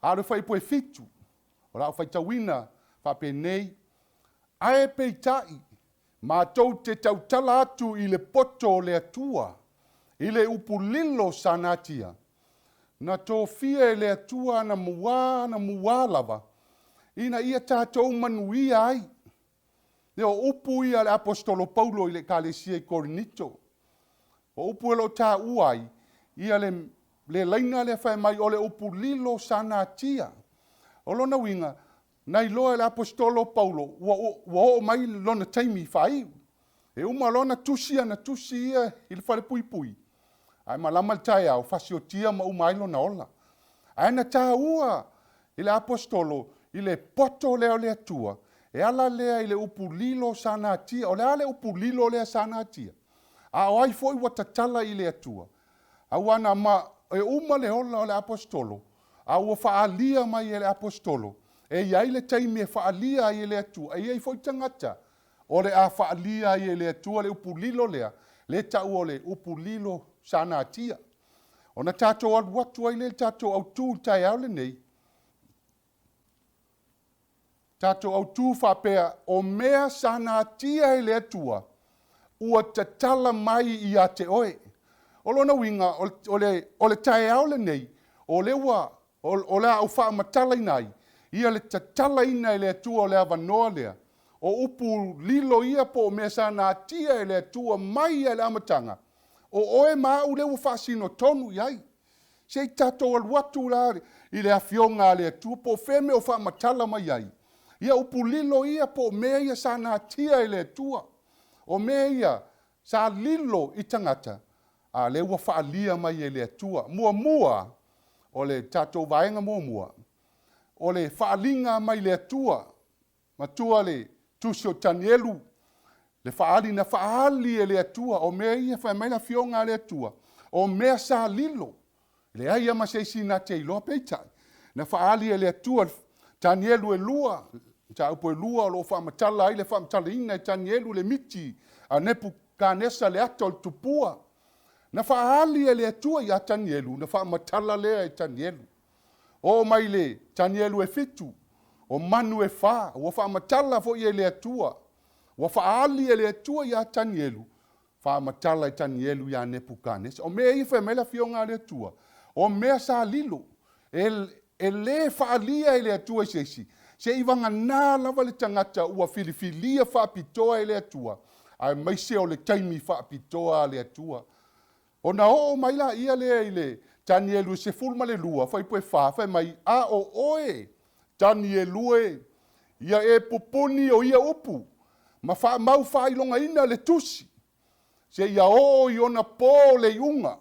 a o le fuaiupu e 7. O le a ou faitauina faapenei, Ae peitai, matou te tautala atu i le poto o le Atua, i le upu lilo sa natia, na tofia e le Atua anamua anamua lava, ina ia tatou manuia ai. Ia, o upu ia a le Aposetolo Paulo i le Ekalesia i Korinito. O upu e lo o taua ai ia le, le laina lea fai mai o le upu lilo sa natia. O lona uiga, na iloa e le Aposetolo Paulo ua, ua oo mai lona taimi faaiu. E uma loa ona tusi ana tusi ia i le falepuipui, ae malama le taeao, fasiotia ma uma ai lona ola. Ae na taua i le Aposetolo i le poto lea o le Atua, e ala lea i le upu lilo sa natia. O le a le upu lilo lea sa natia? A o ai foi ua tatala i le Atua? Aua na ma, e uma le ola o le Aposetolo, a ua faaalia mai e le Aposetolo, e i ai le taimi e faaalia ai e le Atua, e i ai foi tagata o le a faaalia ai e le Atua le upu lilo lea, le taua o le upu lilo sa natia. Ona tatou alu atu ai lea i le tatou autu i le taeao lenei, tatou autu faapea, o mea sa natia e le Atua, ua tatala mai ia te oe. O lona uiga, o le, o le taeao lenei, o lea ua, o le a ou faamatalaina ai, ia le tatalaina e le Atua o le avanoa lea, o upu lilo ia po o mea sa natia e le Atua mai lava i le amataga, o oe ma au lea ua faasino tonu i ai. Se i tatou alu atu la i le Afioga a le Atua po o fea mea o faamatala mai ai ia upu lilo ia po o mea ia sa natia e le Atua, o mea ia sa lilo i tagata, a lea ua faaalia mai e le Atua. Muamua, o le tatou vaega muamua, o le faaaliga mai le Atua. Matua le Tusi o Tanielu, le faaali na faaali e le Atua, o mea ia, fai mai le Afioga a le Atua, o mea sa lilo, e leai lava ma se isi na te iloa, peitai, na faaali e le Atua, Tanielu e 2, mataupu e 2 o lo o faamatala ai le faamatalaina e Tanielu le miti a Nepukanesa le ata o le tupua. Na faaali e le Atua ia Tanielu, na faamatala lea e Tanielu. Oo mai le Tanielu e 7, o manu e fa, ua faamatala foi e le Atua, ua faaali e le Atua ia Tanielu, faamatala e Tanielu ia Nepukanesa. O mea ia fai mai le Afioga a le Atua, o mea sa lilo, e, e lē faalia e le Atua i se isi, seivagana lava le tagata ua filifilia faapitoa e le Atua, aemaise o le taimi faapitoa a le Atua. Ona oo mai laia lea i le Tanielu e 12, fuaiupu e 4, fai mai, A o oe, Tanielu e, ia e pupuni o ia upu, ma faamau faailogaina le tusi, seia oo i ona po le iuga,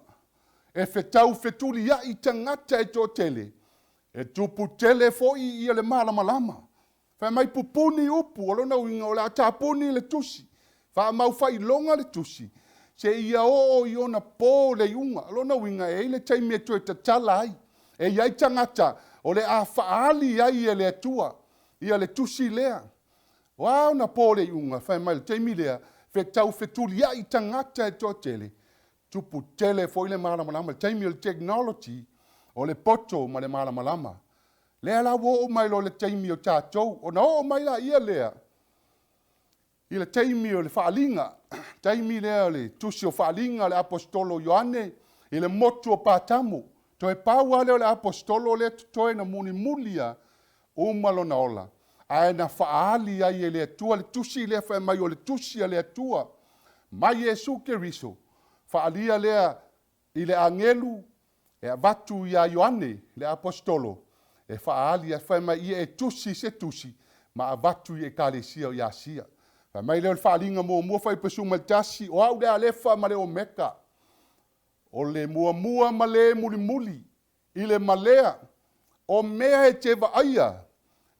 e fetau fetuliai tagata e toatele, e tupu tele foi ia le malamalama. Fai mai pupuni upu, o lona uiga o le a tapuni le tusi, faamau faailoga le tusi, seia oo i ona po le iuga. O lona uiga e i ai le taimi e toe tatala ai, e i ai tagata o le a faaali ai e le Atua ia le tusi lea. O a ona po le iuga, fai mai le taimi lea, fetau fetuliai tagata e toatele, tupu tele foi le malamalama. I le taimi o le technology, o le poto ma le malamalama. Lea la ua oo mai loa le taimi o tatou, ona oo mai laia lea i le taimi o le faaaliga, taimi lea o le tusi o faaaliga a le Aposetolo o Ioane i le motu o Patamo, toe pau lava lea o le Aposetolo lea totoe na mulimuli lava, uma lona ola, ae na faaali ai e le Atua le tusi lea fai mai o le tusi a le Atua mai Iesu Keriso, faaalia lea i le agelu e avatu iā Ioane le Aposetolo e faaali ai, fai mai ia e tusi se tusi ma avatu i Ekalesia o i Asia. Fai mai lea o le faaaliga muamua fuaiupu 11, o au le Alefa ma le Omeka, o le muamua ma le mulimuli, i le malea, o mea e te vaaia,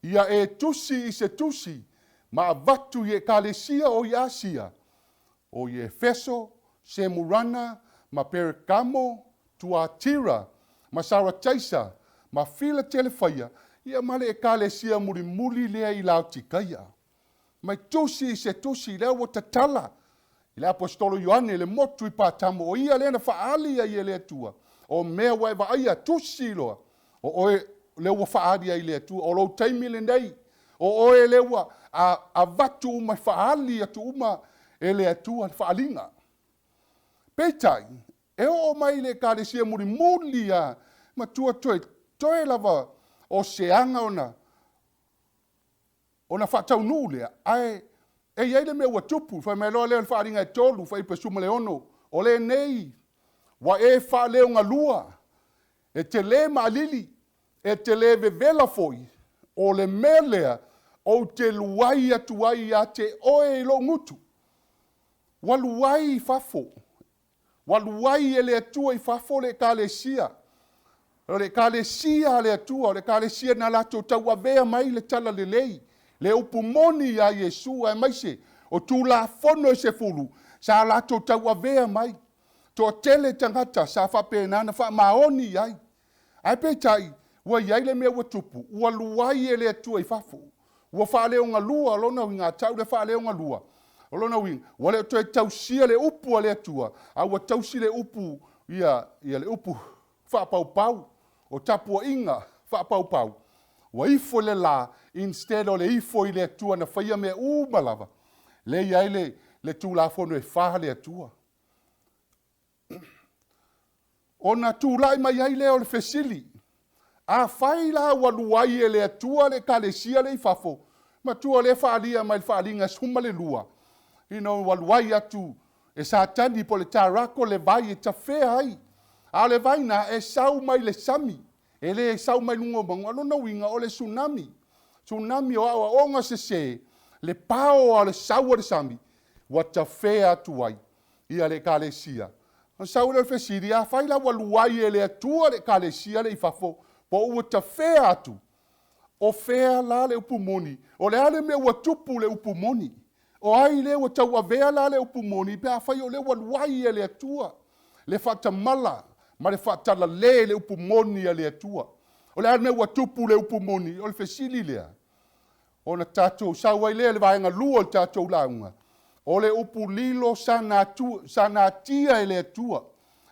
ia e tusi i se tusi ma avatu i Ekalesia o i Asia, o i Efeso, Semurana, ma Peregamo, Tuatira, ma Sarataisa, ma Filatelefaia, ia ma le Ekalesia mulimuli lea i Laotikaia. Mai tusi i se tusi, lea ua tatala i le Aposetolo Ioane le motu i Patamo, o ia lea na faaali ai e le Atua, o mea ua e vaaia, tusi loa, o oe lea ua faaali ai i le Atua, o lou taimi lenei, o oe lea ua avatu uma, faaali atu uma e le Atua le faaaliga. Peitai, e oo mai i le Ekalesia mulimuli lava, matua toe, toe lava o se aga ona Ona faataunuu lea, ae e i ai le mea ua tupu, fai mai loa lea o le faaaliga e 3, fuaiupu 16, o lenei ua e faaleogalua, e te lē maalili, e te lē vevela foi, o le mea lea ou te luai atu ai ia te oe i lou gutu. Ua luai i fafo. Ua luai e le Atua i fafo le Ekalesia. O le Ekalesia a le Atua, o le Ekalesia na latou tauavea mai le Talalelei, le upu moni ia Iesu, aemaise o Tulafono e sefulu sa latou tauavea mai. Toatele tagata sa faapena na faamaoni i ai. Ae peitai, ua i ai le mea ua tupu, ua luai e le Atua i fafo. Ua faaleogalua, o lona uiga, a tau le faaleogalua, o lona uiga, ua le o toe tausia le upu a le Atua, a ua tausi le upu, ia, ia le upu faapaupau, o tapuaiga faapaupau. Ua ifo i le la, instead o le ifo i le Atua na faia mea uma lava, lea e i ai le, le Tulafono e fa a le Atua. Ona tulai mai ai lea o le fesili, Afai la ua luai e le Atua le Ekalesia lea i fafo, matua o lea e faaalia mai le faaaliga 12, ina ua luai atu e Satani po o le Tarako le vai e tafea ai, a o le vai na e sau mai le sami, e le sau mai luga o mauga. O lona uiga o le tsunami, tsunami o aoaoga sese, le pao o le sau o le sami, ua tafea atu ai ia le Ekalesia. Ona sau lea o le fesili, afai la ua luai e le Atua le Ekalesia lea i fafo, po ua tafea atu, o fea la le upu moni? O le a le mea ua tupu le upu moni? O ai lea ua tauavea la le upu moni pe afai o lea ua luai e le Atua le faatamala ma le faatalale le upu moni a le Atua? O le a le mea ua tupu le upu moni? O le fesili lea. Ona tatou sau ai lea i le vaega lua o le tatou lauga, o le upu lilo sa natia e le Atua.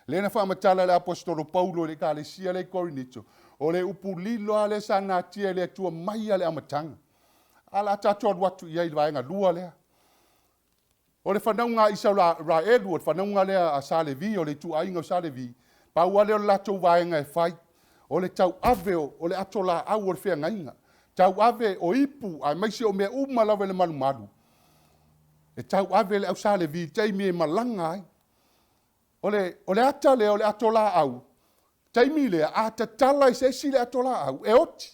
Lea na faamatala e le Aposetolo Paulo i le Ekalesia lea i Korinito, o le upu lilo lava lea sa natia e le Atua mai lava i le amataga. A o le a tatou alu atu i ai i le vaega lua lea. O le fanauga a Isaraelu, o le fanauga lea a Sa Levi, o le ituaiga o Sa Levi, pau lava lea o le latou vaega e fai, o le tauave o le ato laau o le feagaiga, tauave o ipu aemaise o mea uma lava i le malumalu, e tauave e le au Sa Levi i taimi e malaga ai. O le, o le ata lea o le ato laau, taimi lea, a tatala e se isi le ato laau, e oti.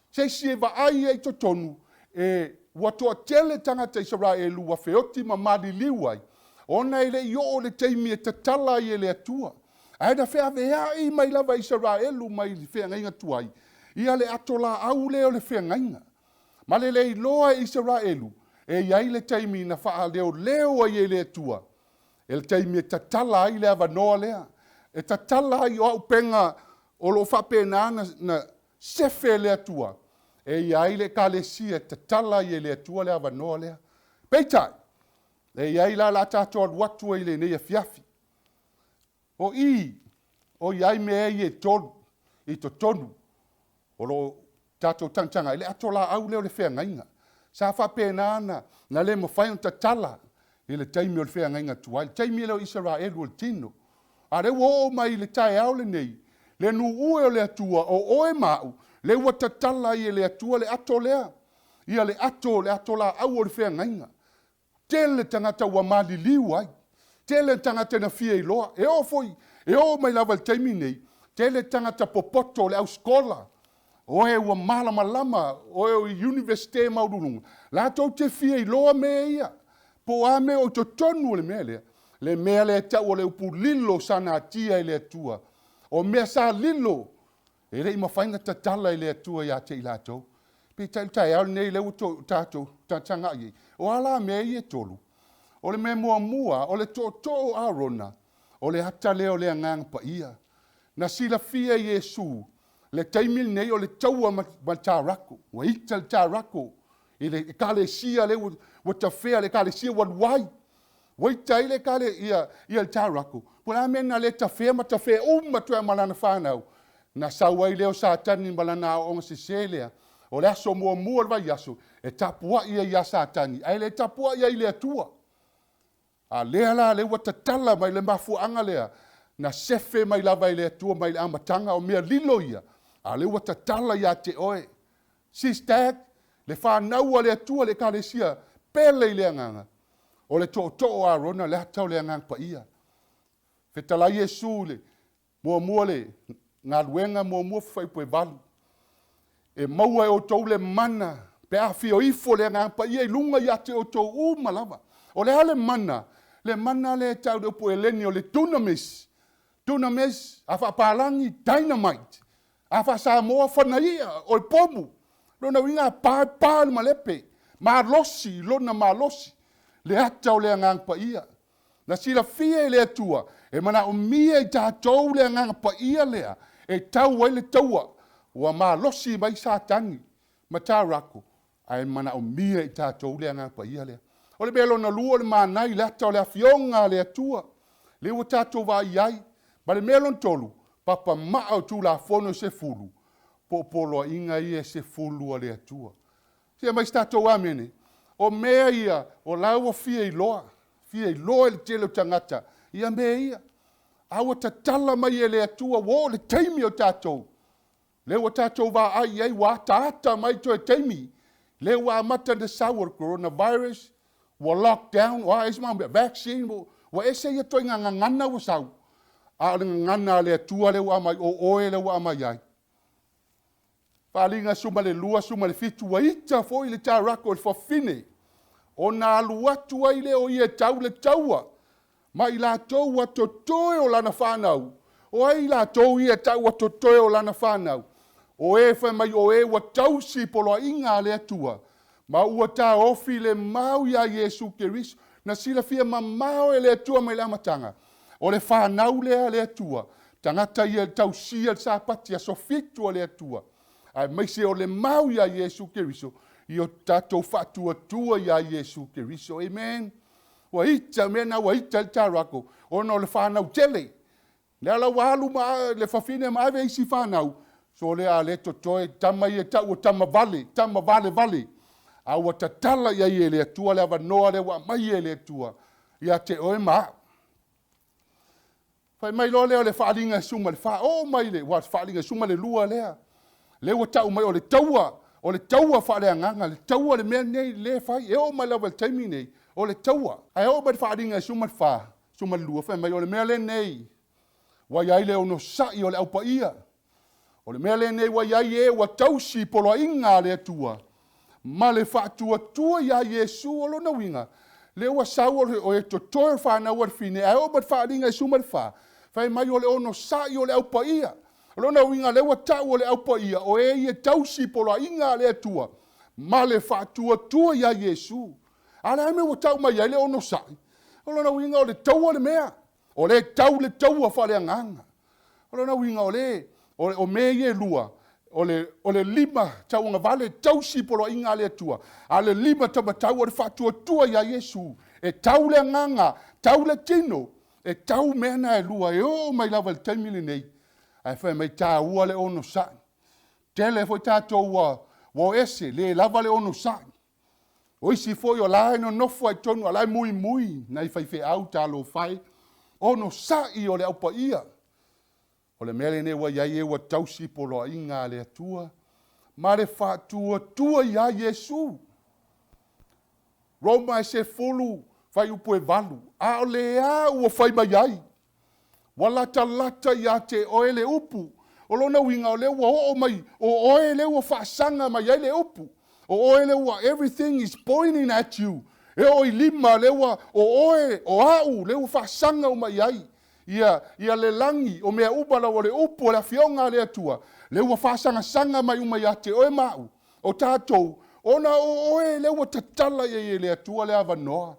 Se isi e vaai ai i totonu, e, ua toatele tagata Isaraelu ua feoti ma maliliu ai, ona e le i oo le taimi e tatala ai e le Atua. Ae na feaveai mai lava e Isaraelu mai le feagaiga tuai, ia le ato laau lea o le feagaiga. Ma le le iloa e Isaraelu, e i ai le taimi na faaleoleo ai e le Atua, E le taimi e tatala ai le avanoa lea, e tatala ai o auupega o lo o faapena na, na sefe e le Atua, e i ai le Ekalesia e tatala ai e le Atua le avanoa lea. Peitai, e i ai la la tatou alu atu ai i lenei afiafi. O i, o i ai mea ia e tolu i totonu o lo o tatou tagatagai, le ato laau lea o le feagaiga. Sa faapena ona na le mafai ona tatala i le taimi o le feagaiga tuai, le taimi lea o Isaraelu o le tino. A o lea ua oo mai i le taeao lenei, le nuu e o le Atua, o oe ma au, lea ua tatala ai e le Atua le ato lea, ia le ato, le ato laau o le feagaiga. Tele tagata ua maliliu ai, tele tagata na fia iloa. E oo foi, e oo mai lava i le taimi nei, tele tagata popoto o le ausikola, o e ua malamalama, o e o i Iunivesite maualuluga, latou te fia iloa mea ia, po o a mea o i totonu o le mea lea, le mea lea e tau o le upu lilo sa natia e le Atua. O mea sa lilo, e le i mafai ona tatala e le Atua ia te i latou. Peitai o le taeao lenei lea ua tatou tagatagai ai, o a la mea ia e tolu? O le mea muamua, o le tootoo o Arona, o le ata lea o le Agaga Paia. Na silafia e Iesu le taimi lenei o le taua ma le taurako. Ua ita le taurako i le ekalesia lea ua tafea, le ekalesia ua alu ai. Ua ita ai le ekale, ia, ia le taurako. Po o le a mea na le tafea ma tafea uma atu ai ma lana fanau. Na sau ai lea o Satani ma lana aoaoga sese lea. O le aso muamua o le vaiaso, e tapuai ai ia Satani, ae le tapuai ai i le Atua. A lea la, lea ua tatala mai le mafuaaga lea, na sefe mai lava e le Atua mai le amataga, o mea lilo ia, a o lea ua tatala ia te oe. Sis Dad, le fanau a le Atua, le Ekalesia pele i le Agaga, o le tootoo o Arona, le ata o le Agaga Paia. Fetalai Iesu i le Muamua le galuega muamua fuaiupu e 8. E maua e outou le mana pe a afio ifo le Agaga Paia i luga ia te outou uma lava. O le a le mana? Le mana lea e tau i le upu Eleni o le dunamis. Dunamis, a faapalagi, dynamite. A faa-Samoa, fanaia, o le pomu. Lona uiga a pa, e pa le malepe. Malosi, lona malosi. Le ata o le Agaga Paia. Na silafia e le Atua, e manaomia i tatou le Agaga Paia lea e tau ai le taua. Ua malosi mai Satani ma Tarako, ae manaomia i tatou le Agaga Paia lea. O le mea lona lua, o le manai i le ata o le Afioga a le Atua, lea ua tatou vaai ai. Ma le mea lona tolu, papa maa o Tulafono e 10, po o poloaiga ia e 10 a le Atua. Se aumai se tatou amene. O mea ia, o la ua fia iloa, fia iloa e le tele o tagata ia mea ia. A ua tatala mai e le Atua, ua oo le taimi o tatou. Lea ua tatou vaai i ai, ua ataata mai toe taimi. Lea ua amata ona sau o le coronavirus, ua lockdown, o a isi mau mea, vaccine, ua ese ia ituaiga gagana ua sau. A o le gagana a le Atua lea ua aumai, o oe lea ua aumai ai. Faaaliga 12, 17, ua ita foi le Tarako i le fafine, ona alu atu ai lea o ia e tau le taua ma i latou ua totoe o lana fanau. O ai i latou ia e tau ua totoe o lana fanau? O e fai mai o e ua tausi poloaiga a le Atua, ma ua taofi le mau iā Iesu Keriso. Na silafia mamao e le Atua mai le amataga, o le fanau lea a le Atua, tagata ia e tausia le Sapati aso 7 a le Atua, aemaise o le mau iā Iesu Keriso, i o tatou faatuatua iā Iesu Keriso. Amen. Ua ita mea na ua ita ai le Tarako, ona o le fanau tele. Lea la ua alu ma le fafine ma ave isi fanau, so lea a le totoe tama ia tau o tama vale, tama vale vale. A ua tatala i ai e le Atua le avanoa lea ua aumai e le Atua ia te oe ma au. Fai mai loa lea o le faaaliga e suma le fa, oo mai le, ua faaaliga e suma le lua lea. Lea ua tau mai o le taua, o le taua faaleagaga, le taua le mea nei le fai, e oo mai lava i le taimi nei, o le taua. Ae oo mai le faaaliga e suma le fa, suma le lua, fai mai o le mea lenei, ua i ai le onosai o le Au Paia. O le mea lenei ua i ai e ua tausi poloaiga a le Atua ma le faatuatua iā Iesu. O lona uiga, lea ua sau o e totoe o fanau a le fine, ae oo mai le faaaliga e suma le fa, fai mai o le onosai o le Au Paia. O lona uiga, lea ua tau o le Au Paia, o e ia tausi poloaiga a le Atua ma le faatuatua iā Iesu. A o le a le mea ua tau mai ai le onosai? O lona uiga o le taua le mea, o lea e tau le taua faaleagaga. O lona uiga o le, o, o mea ia e lua, o le, o le lima tauagavale tausi poloaiga a le Atua, a o le lima taumatau o le faatuatua iā Iesu, e tau le agaga, tau le tino, e tau mea na e lua e oo mai lava i le taimi lenei. Ae fai mai taua le onosai. Tele foi tatou ua o ese, le lava le onosai. O isi foi o la e nonofo ai tonu, a la e muimui nai faifeau talofa e. Onosai o le Au Paia. O le mea lenei ua i ai e ua tausi poloaiga a le Atua ma le faatuatua iā Iesu. Roma e sefulu fuaiupu e valu, a o le a ua fai mai ai, ua latalata ia te oe le upu. O lona uiga o lea ua oo mai, o oe lea ua faasaga mai ai le upu. O oe lea ua, everything is pointing at you. E oo i lima lea ua, o oe, o au lea ua faasaga uma i ai. Ia, ia le lagi, o mea uma lava, o le upu o le Afioga a le Atua, lea ua faasagasaga mai uma ia te oe ma au, o tatou, ona o oe lea ua tatala i ai e le Atua le avanoa.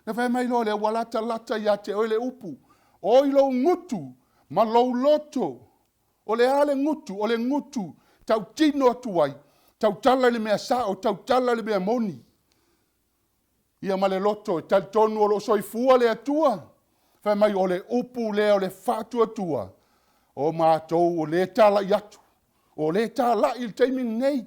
Na fai mai loa lea, ua latalata ia te oe le upu, o i lou gutu ma lou loto. O le a le gutu? O le gutu tautino atu ai, tautala i le mea sao, tautala i le mea moni. Ia ma le loto e talitonu o lo o soifua le Atua. Fai mai o le upu lea o le faatuatua o matou o lea e talai atu, o lea e talai i le taimi lenei.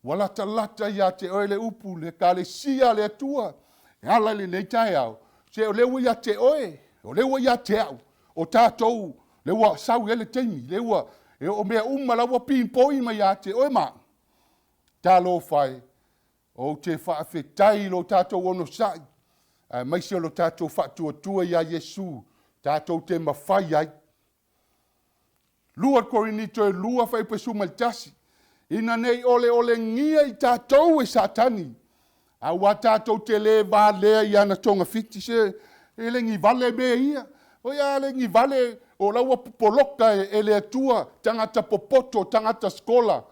Ua latalata ia te oe le upu, le Ekalesia a le Atua, e ala i lenei taeao. Se o lea ua ia te oe, o lea ua ia te au, o tatou, lea ua sau i ai le taimi, lea ua, e o mea uma la ua pinpoint mai ia te oe ma au. Talofa e, ou te faafetai i lo tatou onosai, aemaise o lo tatou faatuatua iā Iesu, tatou te mafai ai. 2 Korinito e 2 fuaiupu 11, ina ne i oleolegia i tatou e Satani, aua tatou te le valea i ana togafiti. Se e le ni vale mea ia. O ia le ni vale o la ua poloka e le Atua tagata popoto, tagata skola.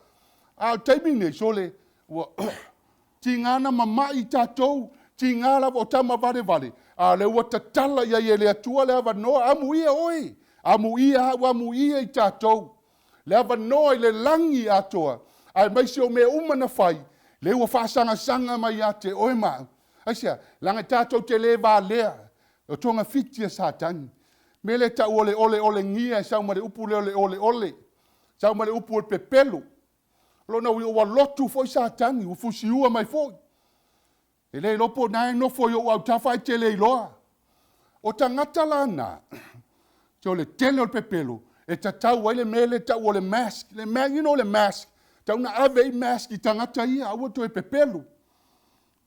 A o le taimi nei, sole, ua tiga na mama'i tatou, tiga lava o tama valevale, a o lea ua tatala i ai e le Atua le avanoa, amuia oe, amuia au, amuia i tatou, le avanoa i le lagi atoa, aemaise o mea uma na fai, lea ua faasagasaga mai ia te oe ma au. Aisea? Leaga tatou te le valea, o togafiti a Satani. Mea lea e tau o le oleolegia e sau ma le upu lea o le oleole, sau ma le upu o le pepelo. O lona uiga ua lotu foi Satani, ua fusiua mai foi. E le iloa po o na e nofo i ou autafa ae te le iloa. O tagata la na, se o le tele o le pepelo, e tatau ai le mea lea e tau o le mask. Le mask, you know le mask, tau na ave ai mask i tagata ia, aua toe pepelo.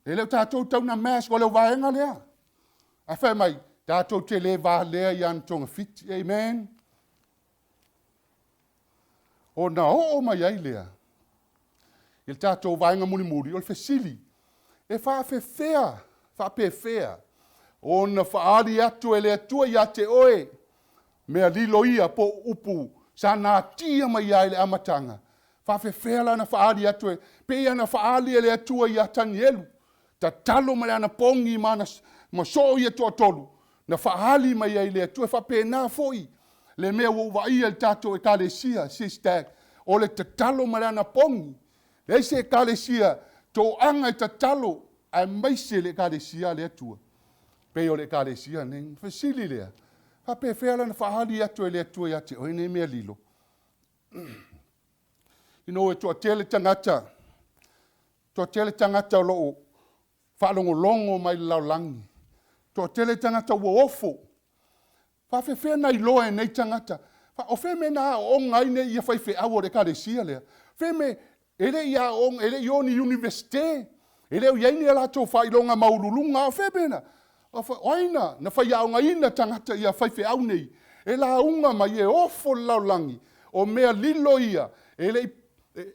E le o tatou tau na mask, o le vaega lea. Ae fai mai, tatou te le valea i ana togafiti. Amen. Ona oo mai ai lea i le tatou vaega mulimuli, o le fesili, e faafefea, faapefea ona faaali atu e le Atua ia te oe mea lilo ia po o upu sa natia mai ia i le amataga? Faafefea la ona faaali atu e, pei ona faaali e le Atua ia Tanielu, tatalo ma le anapogi ma ana ma soo ia toatolu, na faaali mai ai le Atua. E faapena foi le mea ua ou vaaia i le tatou Ekalesia, SISTAC, o le tatalo ma le anapogi. Leai se Ekalesia toaga e tatalo, aemaise le Ekalesia a le Atua, pei o le Ekalesia nei. Fesili lea, faapefea la na faaali atu e le Atua ia te oe nei mea lilo? You know, e toatele tagata, toatele tagata o lo o faalogologo mai i le lalolagi, toatele tagata ua ofo. Faafefea na iloa e nei tagata? O fea mea na aooga ai nei ia faifeau o le Ekalesia lea? Fea mea e le i aooga, e le i o ni Universite, e le o i ai ni a latou faailoga maualuluga, o fea mea na, o ai na, na faiaogaina tagata ia faifeau nei, e lauga mai, e ofo le lalolagi, o mea lilo ia, e le i, e,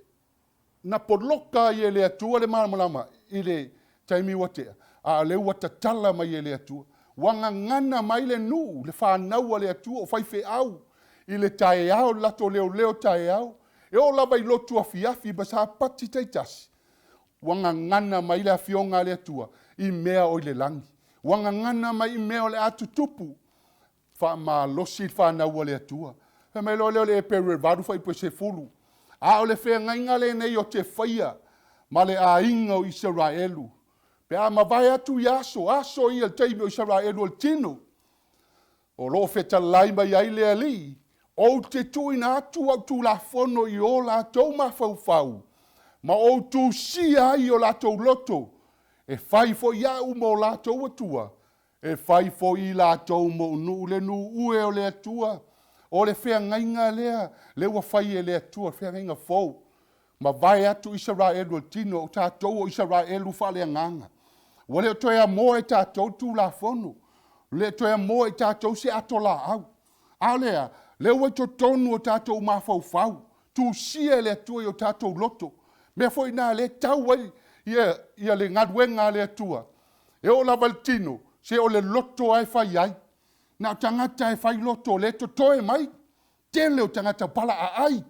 na poloka ai e le Atua le malamalama i le taimi ua tea, a o lea ua tatala mai e le Atua. Ua gagana mai le nuu, le fanau a le Atua, o faifeau i le taeao, le latou leoleo taeao, e oo lava i lotu afiafi ma sapati taitasi, ua gagana mai le Afioga a le Atua i mea o i le lagi. Ua gagana mai i mea o le a tutupu. Faamalosi le fanau a le Atua. Fai mai loa lea o le Eperu e 8 fuaiupu e 10, A o le feagaiga lenei ou te faia ma le aiga o Isaraelu, pe a mavae atu i aso, aso ia i le taimi o Isaraelu o le tino, o lo o fetalai mai ai le Alii, Ou te tuuina atu au Tulafono i o latou mafaufau, ma ou tusia ai i o latou loto, e fai foi au ma o latou Atua, e fai foi i latou ma ou nuu. Le nuu e o le Atua, o le feagaiga lea, lea ua fai e le Atua, le feagaiga fou. Mavae atu Isaraelu o le tino, o tatou o Isaraelu faaleagaga. Ua le o toe amoa e tatou le Tulafono, le o toe amoa e tatou se ato laau. A o le a? Lea ua i totonu o tatou mafaufau, tusia e le Atua i o tatou loto. Mea foi na lea e tau ai ia, ia le galuega a le Atua. E oo lava i le tino, se o le loto lava e fai ai. Na o tagata e fai loto, o lea e totoe mai. Tele o tagata palaaai.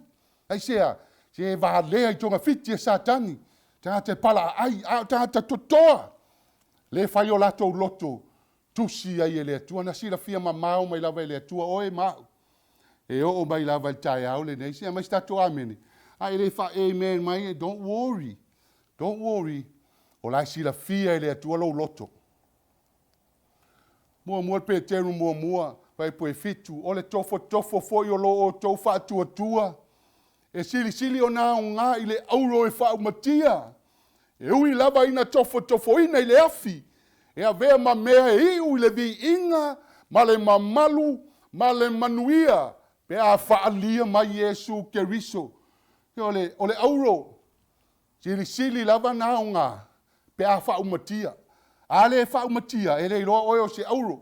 Aisea? Se e valea i togafiti e Satani, tagata e palaaai, a o tagata totoa, lea e fai o latou loto, tusi ai e le Atua. Na silafia mamao mai lava e le Atua oe ma au, e oo mai lava i le taeao lenei. Se aumai se tatou amene. A e le faa-amen mai, don't worry, don't worry, o la e silafia e le Atua lou loto. Muamua le Peteru muamua, fuaiupu e 7, o le tofotofo foi o lo outou faatuatua, e silisili ona aoga i le auro e faaumatia, e ui lava ina tofotofoina i le afi, e avea ma mea e iu i le viiga ma le mamalu ma le manuia, pe a faaalia mai Iesu Keriso. O le, o le auro, silisili lava na aoga pe a faaumatia. A le faaumatia, e le iloa oe o se auro.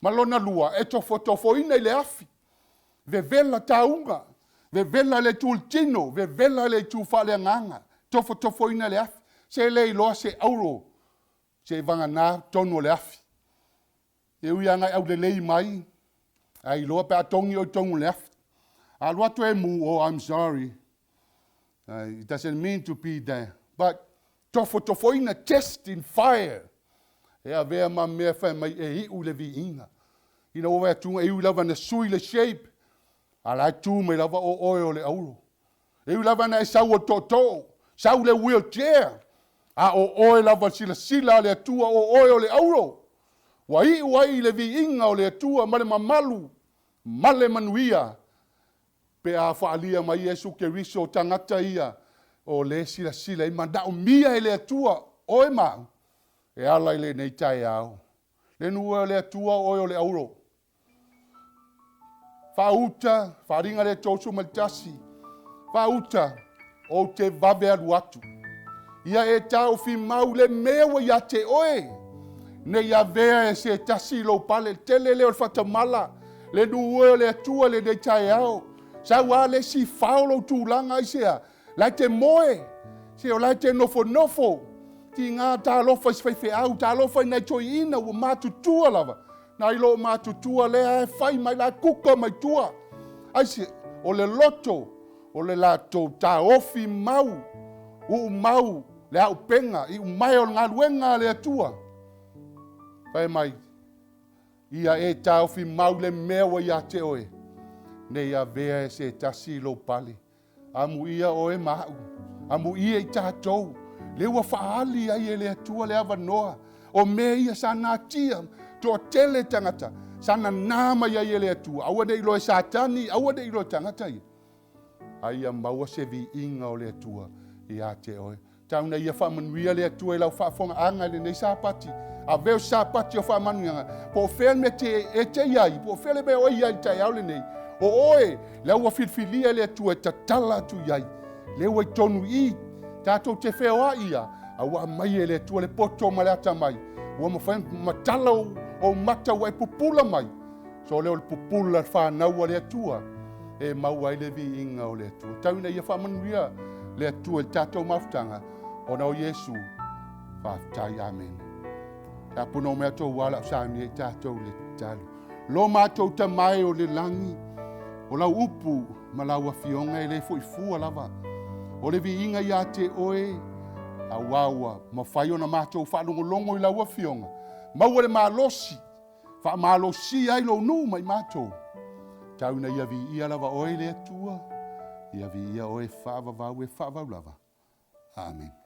Ma lona lua, e tofotofoina i le afi, vevela tauga, vevela le itu i le tino, vevela le itu faaleagaga, tofotofoina i le afi. Se le iloa se auro, se i vagana totonu o le afi. E ui lava ina e aulelei mai, ae iloa pe a togi oe i totonu o le afi. A alu atu e mu, oh, I'm sorry. It doesn't mean to be there. But tofotofoina, test in fire. E avea ma mea fai mai e iu le viiga. Ina ua vaai atu e ui lava na sui le shape, a la e tu mai lava o oe o le auro. E ui lava na e sau o tootoo, sau le wheelchair, a o oe lava silasila a le Atua o oe o le auro. Ua iu ai i le viiga o le Atua ma le mamalu ma le manuia pe a faaalia mai Iesu Keriso o tagata ia o le silasila i manaomia e le Atua oe ma au e ala i lenei taeao. Le nuu e o le Atua o oe o le auro. Faauta, faaaliga le 31, faauta, ou te vave alu atu. Ia e taofi mau le mea ua ia te oe, ne i avea e se tasi lou pale. Le tele lea o le faatamala, le nuu e o le Atua lenei taeao. Sau a le isi fao lou tulaga, aisea? La e te moe, se o la e te nofonofo, tiga talofa i se faifeau, talofa i nai toeaiina ua matutua lava, nai lo matutua lea e fai mai la kuka mai tua. Aise, o le loto, o le latou taofi mau, uu mau le auupega, i umae o le galuega a le Atua. Fai mai, ia e taofi mau le mea ua ia te oe, ne i avea e se tasi lou pale. Amuia oe ma au, amuia i tatou, lea ua faaali ai e le Atua le avanoa, o mea ia sa natia, toatele tagata, sa nanā mai ai e le Atua, aua ne i iloa e Satani, aua ne i iloa e tagata ia. A ia maua se viiga o le Atua ia te oe. Tau ina ia faamanuia le Atua i lau faafofogaaga i lenei Sapati. Avea o se Sapati o faamanuiaga, po o fea le mea te, e te i ai, po o fea le mea o e i ai i le taeao lenei, o oe, lea ua filifilia e le Atua e tatala atu i ai, lea ua i tonu i i, tatou te feoai ia, a ua aumai e le Atua le poto ma le atamai, ua mafai ona matala ou, ou mata ua e pupula mai. So lea o le pupula le fanau a le Atua e maua ai le viiga o le Atua. Tau ina ia faamanuia le Atua i le tatou mafutaga ona o Iesu. Faafetai, amene. Tapuno mea tou ala o saunia i tatou le tatalo. Lo matou tamae o le lagi, o lau upu ma lau afioga e le foi fua lava. O le viiga ia te oe, auā ua mafai ona matou faalogologo i lau afioga. Maua le malosi Faamalosia ai lou nuu ma i matou. Tau ina ia viia lava oe le Atua, ia viia oe faavavau e faavavau lava. Amene.